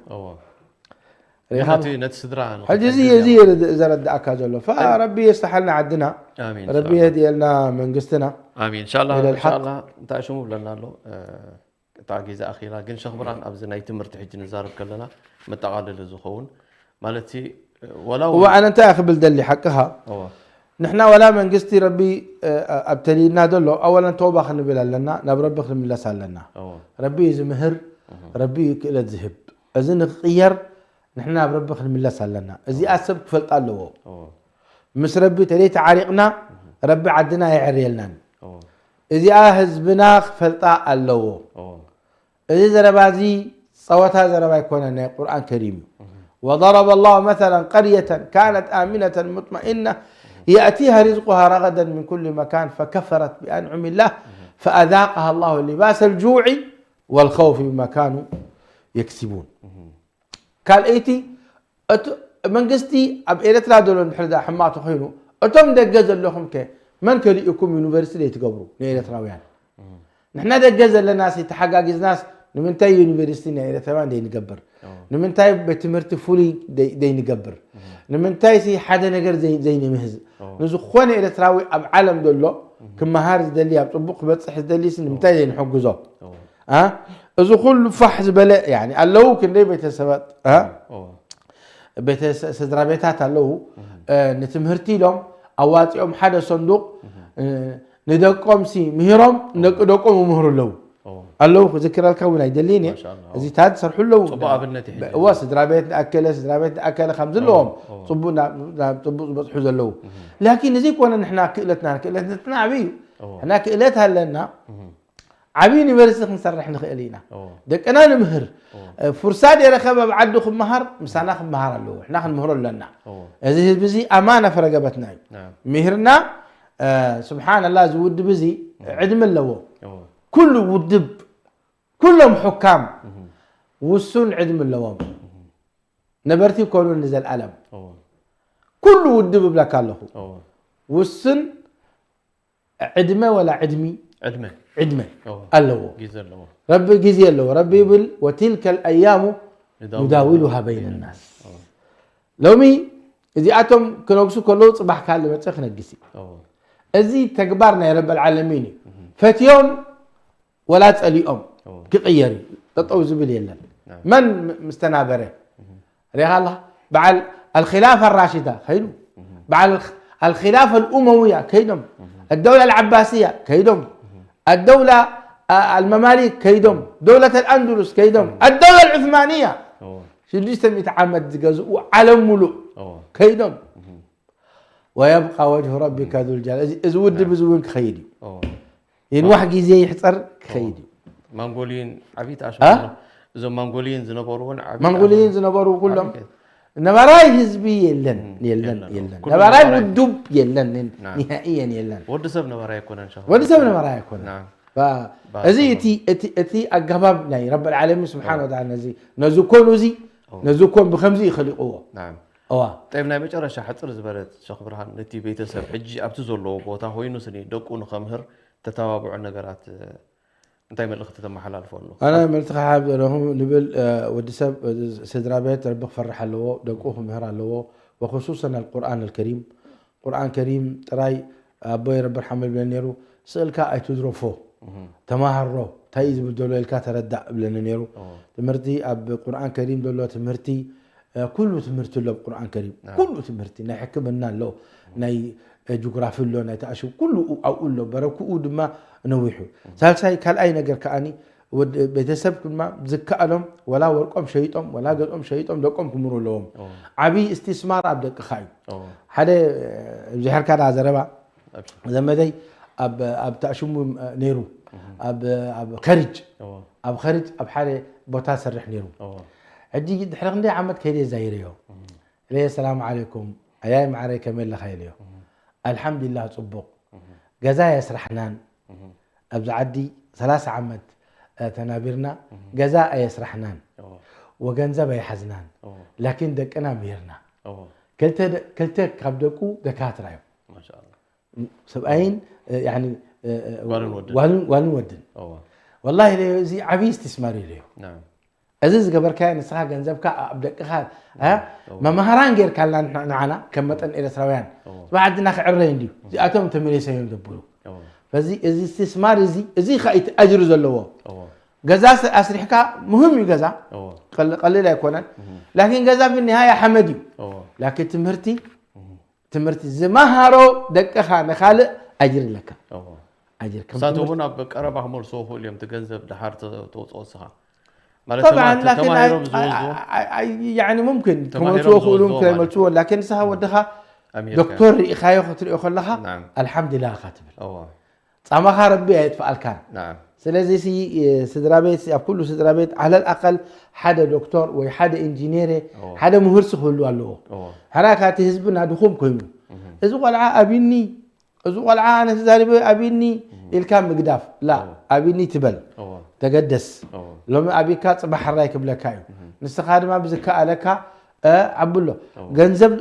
ነቲ ስድራ ሕጂ እዚ እዚ ዘረዳእካ ዘሎ ረቢ የስተሓልና ዓድና፣ ረቢ የህድየልና መንግስትና። ኣሚን። እንሻላ እንሻላ እንታይ ሽሙ ብለና ኣሎ። እታ ግዜ ኣኺላ ግን ሸኽ ብርሃን ኣብዚ ናይ ትምህርቲ ሕጂ ንዛረብ ከለና መጠቓለሊ ዝኸውን ማለት ወላ እዋ ኣነ እንታይ ክብል ደሊ ሓቅኻ ንሕና ወላ መንግስቲ ረቢ ኣብተሊልና ዘሎ ኣወለን ተውባ ክንብል ኣለና፣ ናብ ረቢ ክንምለስ ኣለና። ረቢ እዩ ዝምህር፣ ረቢ እዩ ክእለት ዝህብ። እዚ ንክቕየር ንሕና ናብ ረቢ ክንምለስ ኣለና። እዚኣ ሰብ ክፈልጣ ኣለዎ። ምስ ረቢ ተደይ ተዓሪቕና ረቢ ዓድና ኣይዕርየልናን። እዚኣ ህዝብና ክፈልጣ ኣለዎ። እዚ ዘረባ እዚ ጸወታ ዘረባ ኣይኮነን፣ ናይ ቁርኣን ከሪም እዩ። وضرب الله مثلا قرية كانت آمنة مطمئنة يأتيها رزقها رغدا من كل مكان فكفرت بأنعم الله فأذاقها الله لباس الجوع والخوف بما كانوا يكسبون። ካልኣይቲ እቲ መንግስቲ ኣብ ኤርትራ ዘሎ እንድሕር ዳ ሕማቕ ተኮይኑ እቶም ደገ ዘለኹም ከ መን ከሊኡኩም ዩኒቨርሲቲ ዘይትገብሩ ንኤርትራውያን? ንሕና ደገ ዘለናስ ተሓጋጊዝናስ ንምንታይ ዩኒቨርሲቲ ናይ ኤርትራውያን ዘይንገብር? ንምንታይ ቤት ትምህርቲ ፍሉይ ዘይንገብር? ንምንታይ ሓደ ነገር ዘይንምህዝ? ንዝኾነ ኤርትራዊ ኣብ ዓለም ዘሎ ክመሃር ዝደሊ ኣብ ፅቡቅ ክበፅሕ ዝደሊ ንምንታይ ዘይንሕግዞ? እዚ ኩሉ ፋሕ ዝበለ ኣለዉ ክንደይ ቤተሰባት ስድራ ቤታት ኣለዉ ንትምህርቲ ኢሎም ኣዋፂኦም ሓደ ሰንዱቅ ንደቆም ሲ ምሂሮም ንደቂ ደቆም ይምህሩ ኣለዉ ኣለዉ ክዝክረልካ እውን ኣይደልን እየ። እዚታት ዝሰርሑ ኣለዉ። እዋ ስድራ ቤት ንኣከለ ስድራ ቤት ንኣከለ ከም ዘለዎም ፅቡቅ ናብ ፅቡቅ ዝበፅሑ ዘለዉ። ላኪን እዚ ኮነ ንሕና ክእለትና ክእለትና ዓብይ እዩ። ሕና ክእለት ኣለና ዓብዪ ዩኒቨርሲቲ ክንሰርሕ ንኽእል ኢና። ደቅና ንምህር። ፍርሳ ደይረኸበ ኣብ ዓዱ ክመሃር ምሳና ክመሃር ኣለዎ። ሕና ክንምህሮ ኣለና። እዚ ህዝቢ እዚ ኣማና ፈረገበትና እዩ። ምሂርና ስብሓንላ እዚ ውድብ እዚ ዕድሚ ኣለዎ። ኩሉ ውድብ ኩሎም ሕካም ውሱን ዕድሚ ኣለዎም። ነበርቲ ይኮኑን ንዘልኣለም ኩሉ ውድብ እብለካ ኣለኹ። ውስን ዕድመ ወላ ዕድሚ ዕድመ ዕድመ እዎ። ኣለዎ። ግዜ ኣለዎ። ረቢ ግዜ ኣለዎ። ረቢ ይብል ወቲልከ ኣያሙ ኑዳውሉሃ በይነ ናስ። ሎሚ እዚኣቶም ክነግሱ ከለዉ ፅባሕ ካልእ መፀ ክነግስ እዩ። እዎ። እዚ ተግባር ናይ ረበል ዓለሚን እዩ። ፈትዮም ወላ ፀሊኦም ክቕየር እዩ። ጠጠው ዝብል የለን። መን ምስተናበረ ሪኻ ኣለኻ? በዓል ኣልኪላፋ ራሽዳ ከይዱ፣ በዓል ኣልኪላፋ ኣልኡመውያ ከይዶም፣ ኣደውላ ኣልዓባስያ ከይዶም፣ ኣደውላ ኣልመማሊክ ከይዶም፣ ደውለት ኣልኣንዱሉስ ከይዶም፣ ኣደውላ ኣልዑስማንያ ሽዱሽተ ሚእቲ ዓመት ዝገዝኡ ዓለም ሙሉእ ከይዶም። ወየብቃ ወጅሁ ረቢከ ዙል ጀላል። እዚ ውድብ እዚ እውን ክኸይድ እዩ። ይንዋሕ ግዜ ይሕፀር ክኸይድ እዩ። ማንጎሊን ዓብይቲ ኣሽማ እዞም ማንጎሊን ዝነበሩ እውን ዓብይቲ ማንጎሊን ዝነበሩ ኩሎም ነባራይ ህዝቢ የለን የለን የለን ነባራይ ውዱብ የለን። ኒሃእየን የለን። ወዲ ሰብ ነባራይ ኣይኮነን። ወዲ ሰብ ነባራይ ኣይኮነን። እዚ እቲ ኣገባብ ናይ ረብ ዓለሚን ስብሓን ወተዓላ ነዚ ኮኑ እዚ ነዚ ኮን ብከምዚ እዩ ከሊቕዎ። እዋ ጠይብ ናይ መጨረሻ ሕፅር ዝበለት ሸኽ ብርሃን ነቲ ቤተሰብ ሕጂ ኣብቲ ዘለዎ ቦታ ኮይኑ ስኒ ደቁ ንኸምህር ተተባብዑ ነገራት እንታይ መልእኽቲ ተመሓላልፎ ኣሎ? ኣነ መልእኽቲ ክሃብ ዘለኹ ልብል ወዲ ሰብ ስድራ ቤት ረቢ ክፈርሕ ኣለዎ፣ ደቁ ክምህር ኣለዎ። ወክሱሰን ኣልቁርኣን ኣልከሪም ቁርኣን ከሪም ጥራይ ኣቦይ ረቢ ርሓሞ ይብለኒ ነይሩ። ስእልካ ኣይትድረፎ፣ ተማሃሮ እንታይ እዩ ዝብል ዘሎ ኢልካ ተረዳእ እብለኒ ነይሩ። ትምህርቲ ኣብ ቁርኣን ከሪም ዘሎ ትምህርቲ ኩሉ ትምህርቲ ኣሎ ኣብ ቁርኣን ከሪም ኩሉ ትምህርቲ ናይ ሕክምና ኣሎ ናይ ጂኦግራፊ ኣሎ ናይ ተኣሽብ ኩሉ ኣብኡ ኣሎ። በረክኡ ድማ ነዊሑ። ሳልሳይ ካልኣይ ነገር ከኣኒ ቤተሰብ ድማ ዝከኣሎም ወላ ወርቆም ሸይጦም ወላ ገዝኦም ሸይጦም ደቆም ክምህሩ ኣለዎም። ዓብዪ እስትስማር ኣብ ደቅኻ እዩ። ሓደ እግዚኣብሔርካ ዳ ዘረባ ዘመደይ ኣብ ተኣሽሙ ነይሩ ኣብ ከርጅ ኣብ ከርጅ ኣብ ሓደ ቦታ ሰርሕ ነይሩ። ሕጂ ድሕሪ ክንደይ ዓመት ከይደ ዛይረዮ ኢለዮ ሰላም ዓለይኩም ኣያይ ማዕረይ ከመይ ኣለኻ ኢለዮ። ኣልሓምዱሊላህ ፅቡቕ ገዛ የስራሕናን ኣብዚ ዓዲ ሰላሳ ዓመት ተናቢርና ገዛ ኣየስራሕናን ወገንዘብ ኣይሓዝናን ላኪን ደቅና ምሂርና ክልተ ካብ ደቁ ደካትራ እዮም ሰብኣይን ጓልን ወድን ወላሂ እዚ ዓብዪ እስትስማር ኢለዮ። እዚ ዝገበርካዮ ንስኻ ገንዘብካ ኣብ ደቅኻ መማህራን ጌርካልና ንዓና ከም መጠን ኤርትራውያን ጽባሕ ዓድና ክዕረ እንድዩ እዚኣቶም ተመሊሰ እዮም ዘብሉ በዚ እዚ እስትስማር እዚ እዚ ኸ እቲ ኣጅሪ ዘለዎ ገዛ ኣስሪሕካ ሙህም እዩ ገዛ ቀልል ኣይኮነን ላኪን ገዛ ብኒሃያ ሓመድ እዩ ላኪን ትምህርቲ ትምህርቲ ዝመሃሮ ደቅኻ ንኻልእ ኣጅር ኣለካ ኣጅር ከም ንሳቶም ትምህርቲ እውን ኣብ ቀረባ ክመልስዎ ክእሉ እዮም እቲ ገንዘብ ድሓር ተ- ተውፅኦ ንስኻ ማለት طبعا ተማ- لكن ተማሂሮም ዝወስድዎ يعني ممكن ተማሂሮም ክመልስዎ ክእሉ ዝወስድዎ ማለት ከይመልስዎ ላኪን ንስኻ ወድኻ ኣሚርካ ዶክተር ርኢኻዮ ክትሪኦ ከለኻ ናም ኣልሓምዱሊላህ ኢኻ ትብል እዎ ጻማኻ ረቢ ኣየጥፍኣልካን ናም ስለዚ ሲ ስድራ ቤት ኣብ ኩሉ ስድራ ቤት ዓለል ኣቀል ሓደ ዶክተር ወይ ሓደ ኢንጂነር እዎ ሓደ ምሁርሲ ክህሉ ኣለዎ እዎ ሕራይ ካቲ ህዝብና ድኹም ኮይኑ እዚ ቆልዓ ኣብኒ እዚ ቆልዓ ኣነ ተዛሪበ ኣብኒ ኢልካ ምግዳፍ ላ ኣብኒ ትበል እዎ ተገደስ እዎ ሎሚ ኣቢካ ጽባሕ ሕራይ ክብለካ እዩ ንስኻ ድማ ብዝከኣለካ ኣብሎ ገንዘብ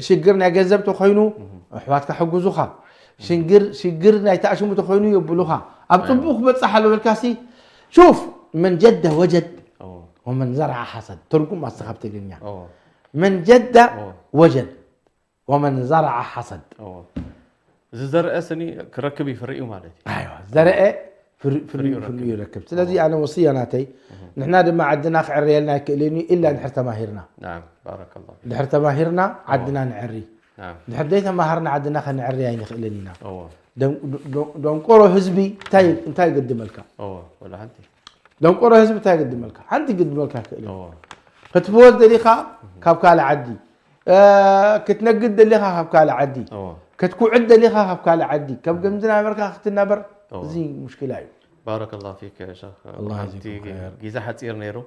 ሽግር ናይ ገንዘብ ተኮይኑ ኣሕዋትካ ሕጉዙኻ ሽግር ሽግር ናይ ተኣሽሙ ተኮይኑ የብሉኻ ኣብ ፅቡቅ ክበፅሕ ኣሎ በልካሲ ሹፍ መን ጀደ ወጀድ ወመን ዘርዓ ሓሰድ ትርጉም ኣስተኻብ ትግርኛ መን ጀደ ወጀድ ወመን ዘርዓ ሓሰድ ዝዘርአ ስኒ ክረክብ ይፍርእ እዩ ማለት እዩ ዘርአ ፍሪኡ ይረክብ ስለዚ ኣነ ወስያ ናተይ ንሕና ድማ ዓድና ክዕርየልና ኣይክእልን እዩ ኢላ ድሕር ተማሂርና ድሕር ተማሂርና ዓድና ንዕሪ ድሕር ዘይተማሃርና ዓድና ከንዕሪ ኣይንክእልን ኢና ደንቆሮ ህዝቢ እንታይ ይግድመልካ ደንቆሮ ህዝቢ እንታይ ይግድመልካ ሓንቲ ይግድመልካ ክእል ክትፍወስ ደሊካ ካብ ካልእ ዓዲ ክትነግድ ደሊኻ ካብ ካልእ ዓዲ ክትኩዕድ ደሊኻ ካብ ካልእ ዓዲ ከም ገምዚ ናበርካ ክትናበር እዚ ሙሽኪላ እዩ ባረከ ላሁ ፊክ ሸኽ ኣላህ ሓንቲ የጅዝኩም ኸይር። ጊዜ ሓፂር ነይሩ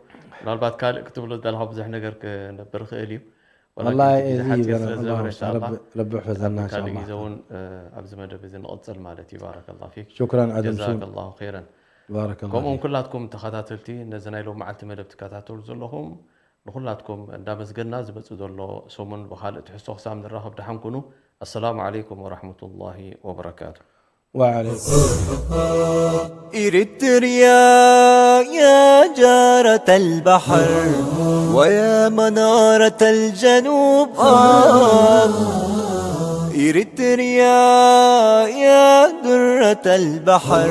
ምናልባት ካልእ ክትብሎ ዝደለኻ ብዙሕ ነገር ክነብር ይኽእል እዩ ወላኪን ወላሂ እቲ ጊዜ እዚ ሓፂር ይበረ- ስለ ዝነበረ ኣላህ እንሻ ኣላህ ረቢ- ረቢ ሕፈዘና ኣብ እንሻ ካልእ ኣላህ። ጊዜ እውን እ፣ ኣብዚ መደብ እዚ ንቕፅል ማለት እዩ ባረከ ላሁ ፊክ ሹክራን ኣደም ሹን ጀዛከ ላሁ ኸይረን ባረከ ላሁ ከምኡውን ፊክ። ኩላትኩም ተኸታተልቲ ነዚ ናይ ሎም መዓልቲ መደብ ትከታተሉ ዘለኹም ንኹላትኩም እንዳመስገንና ዝመፅእ ዘሎ ሰሙን ብኻልእ ትሕዝቶ ክሳብ ንራኸብ ደሓን ኩኑ ኣሰላሙ ዓለይኩም ወረሕመቱላሂ ወበረካቱ وعليكم إريتريا يا جارة البحر ويا منارة الجنوب آه إريتريا يا درة البحر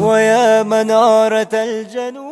ويا منارة الجنوب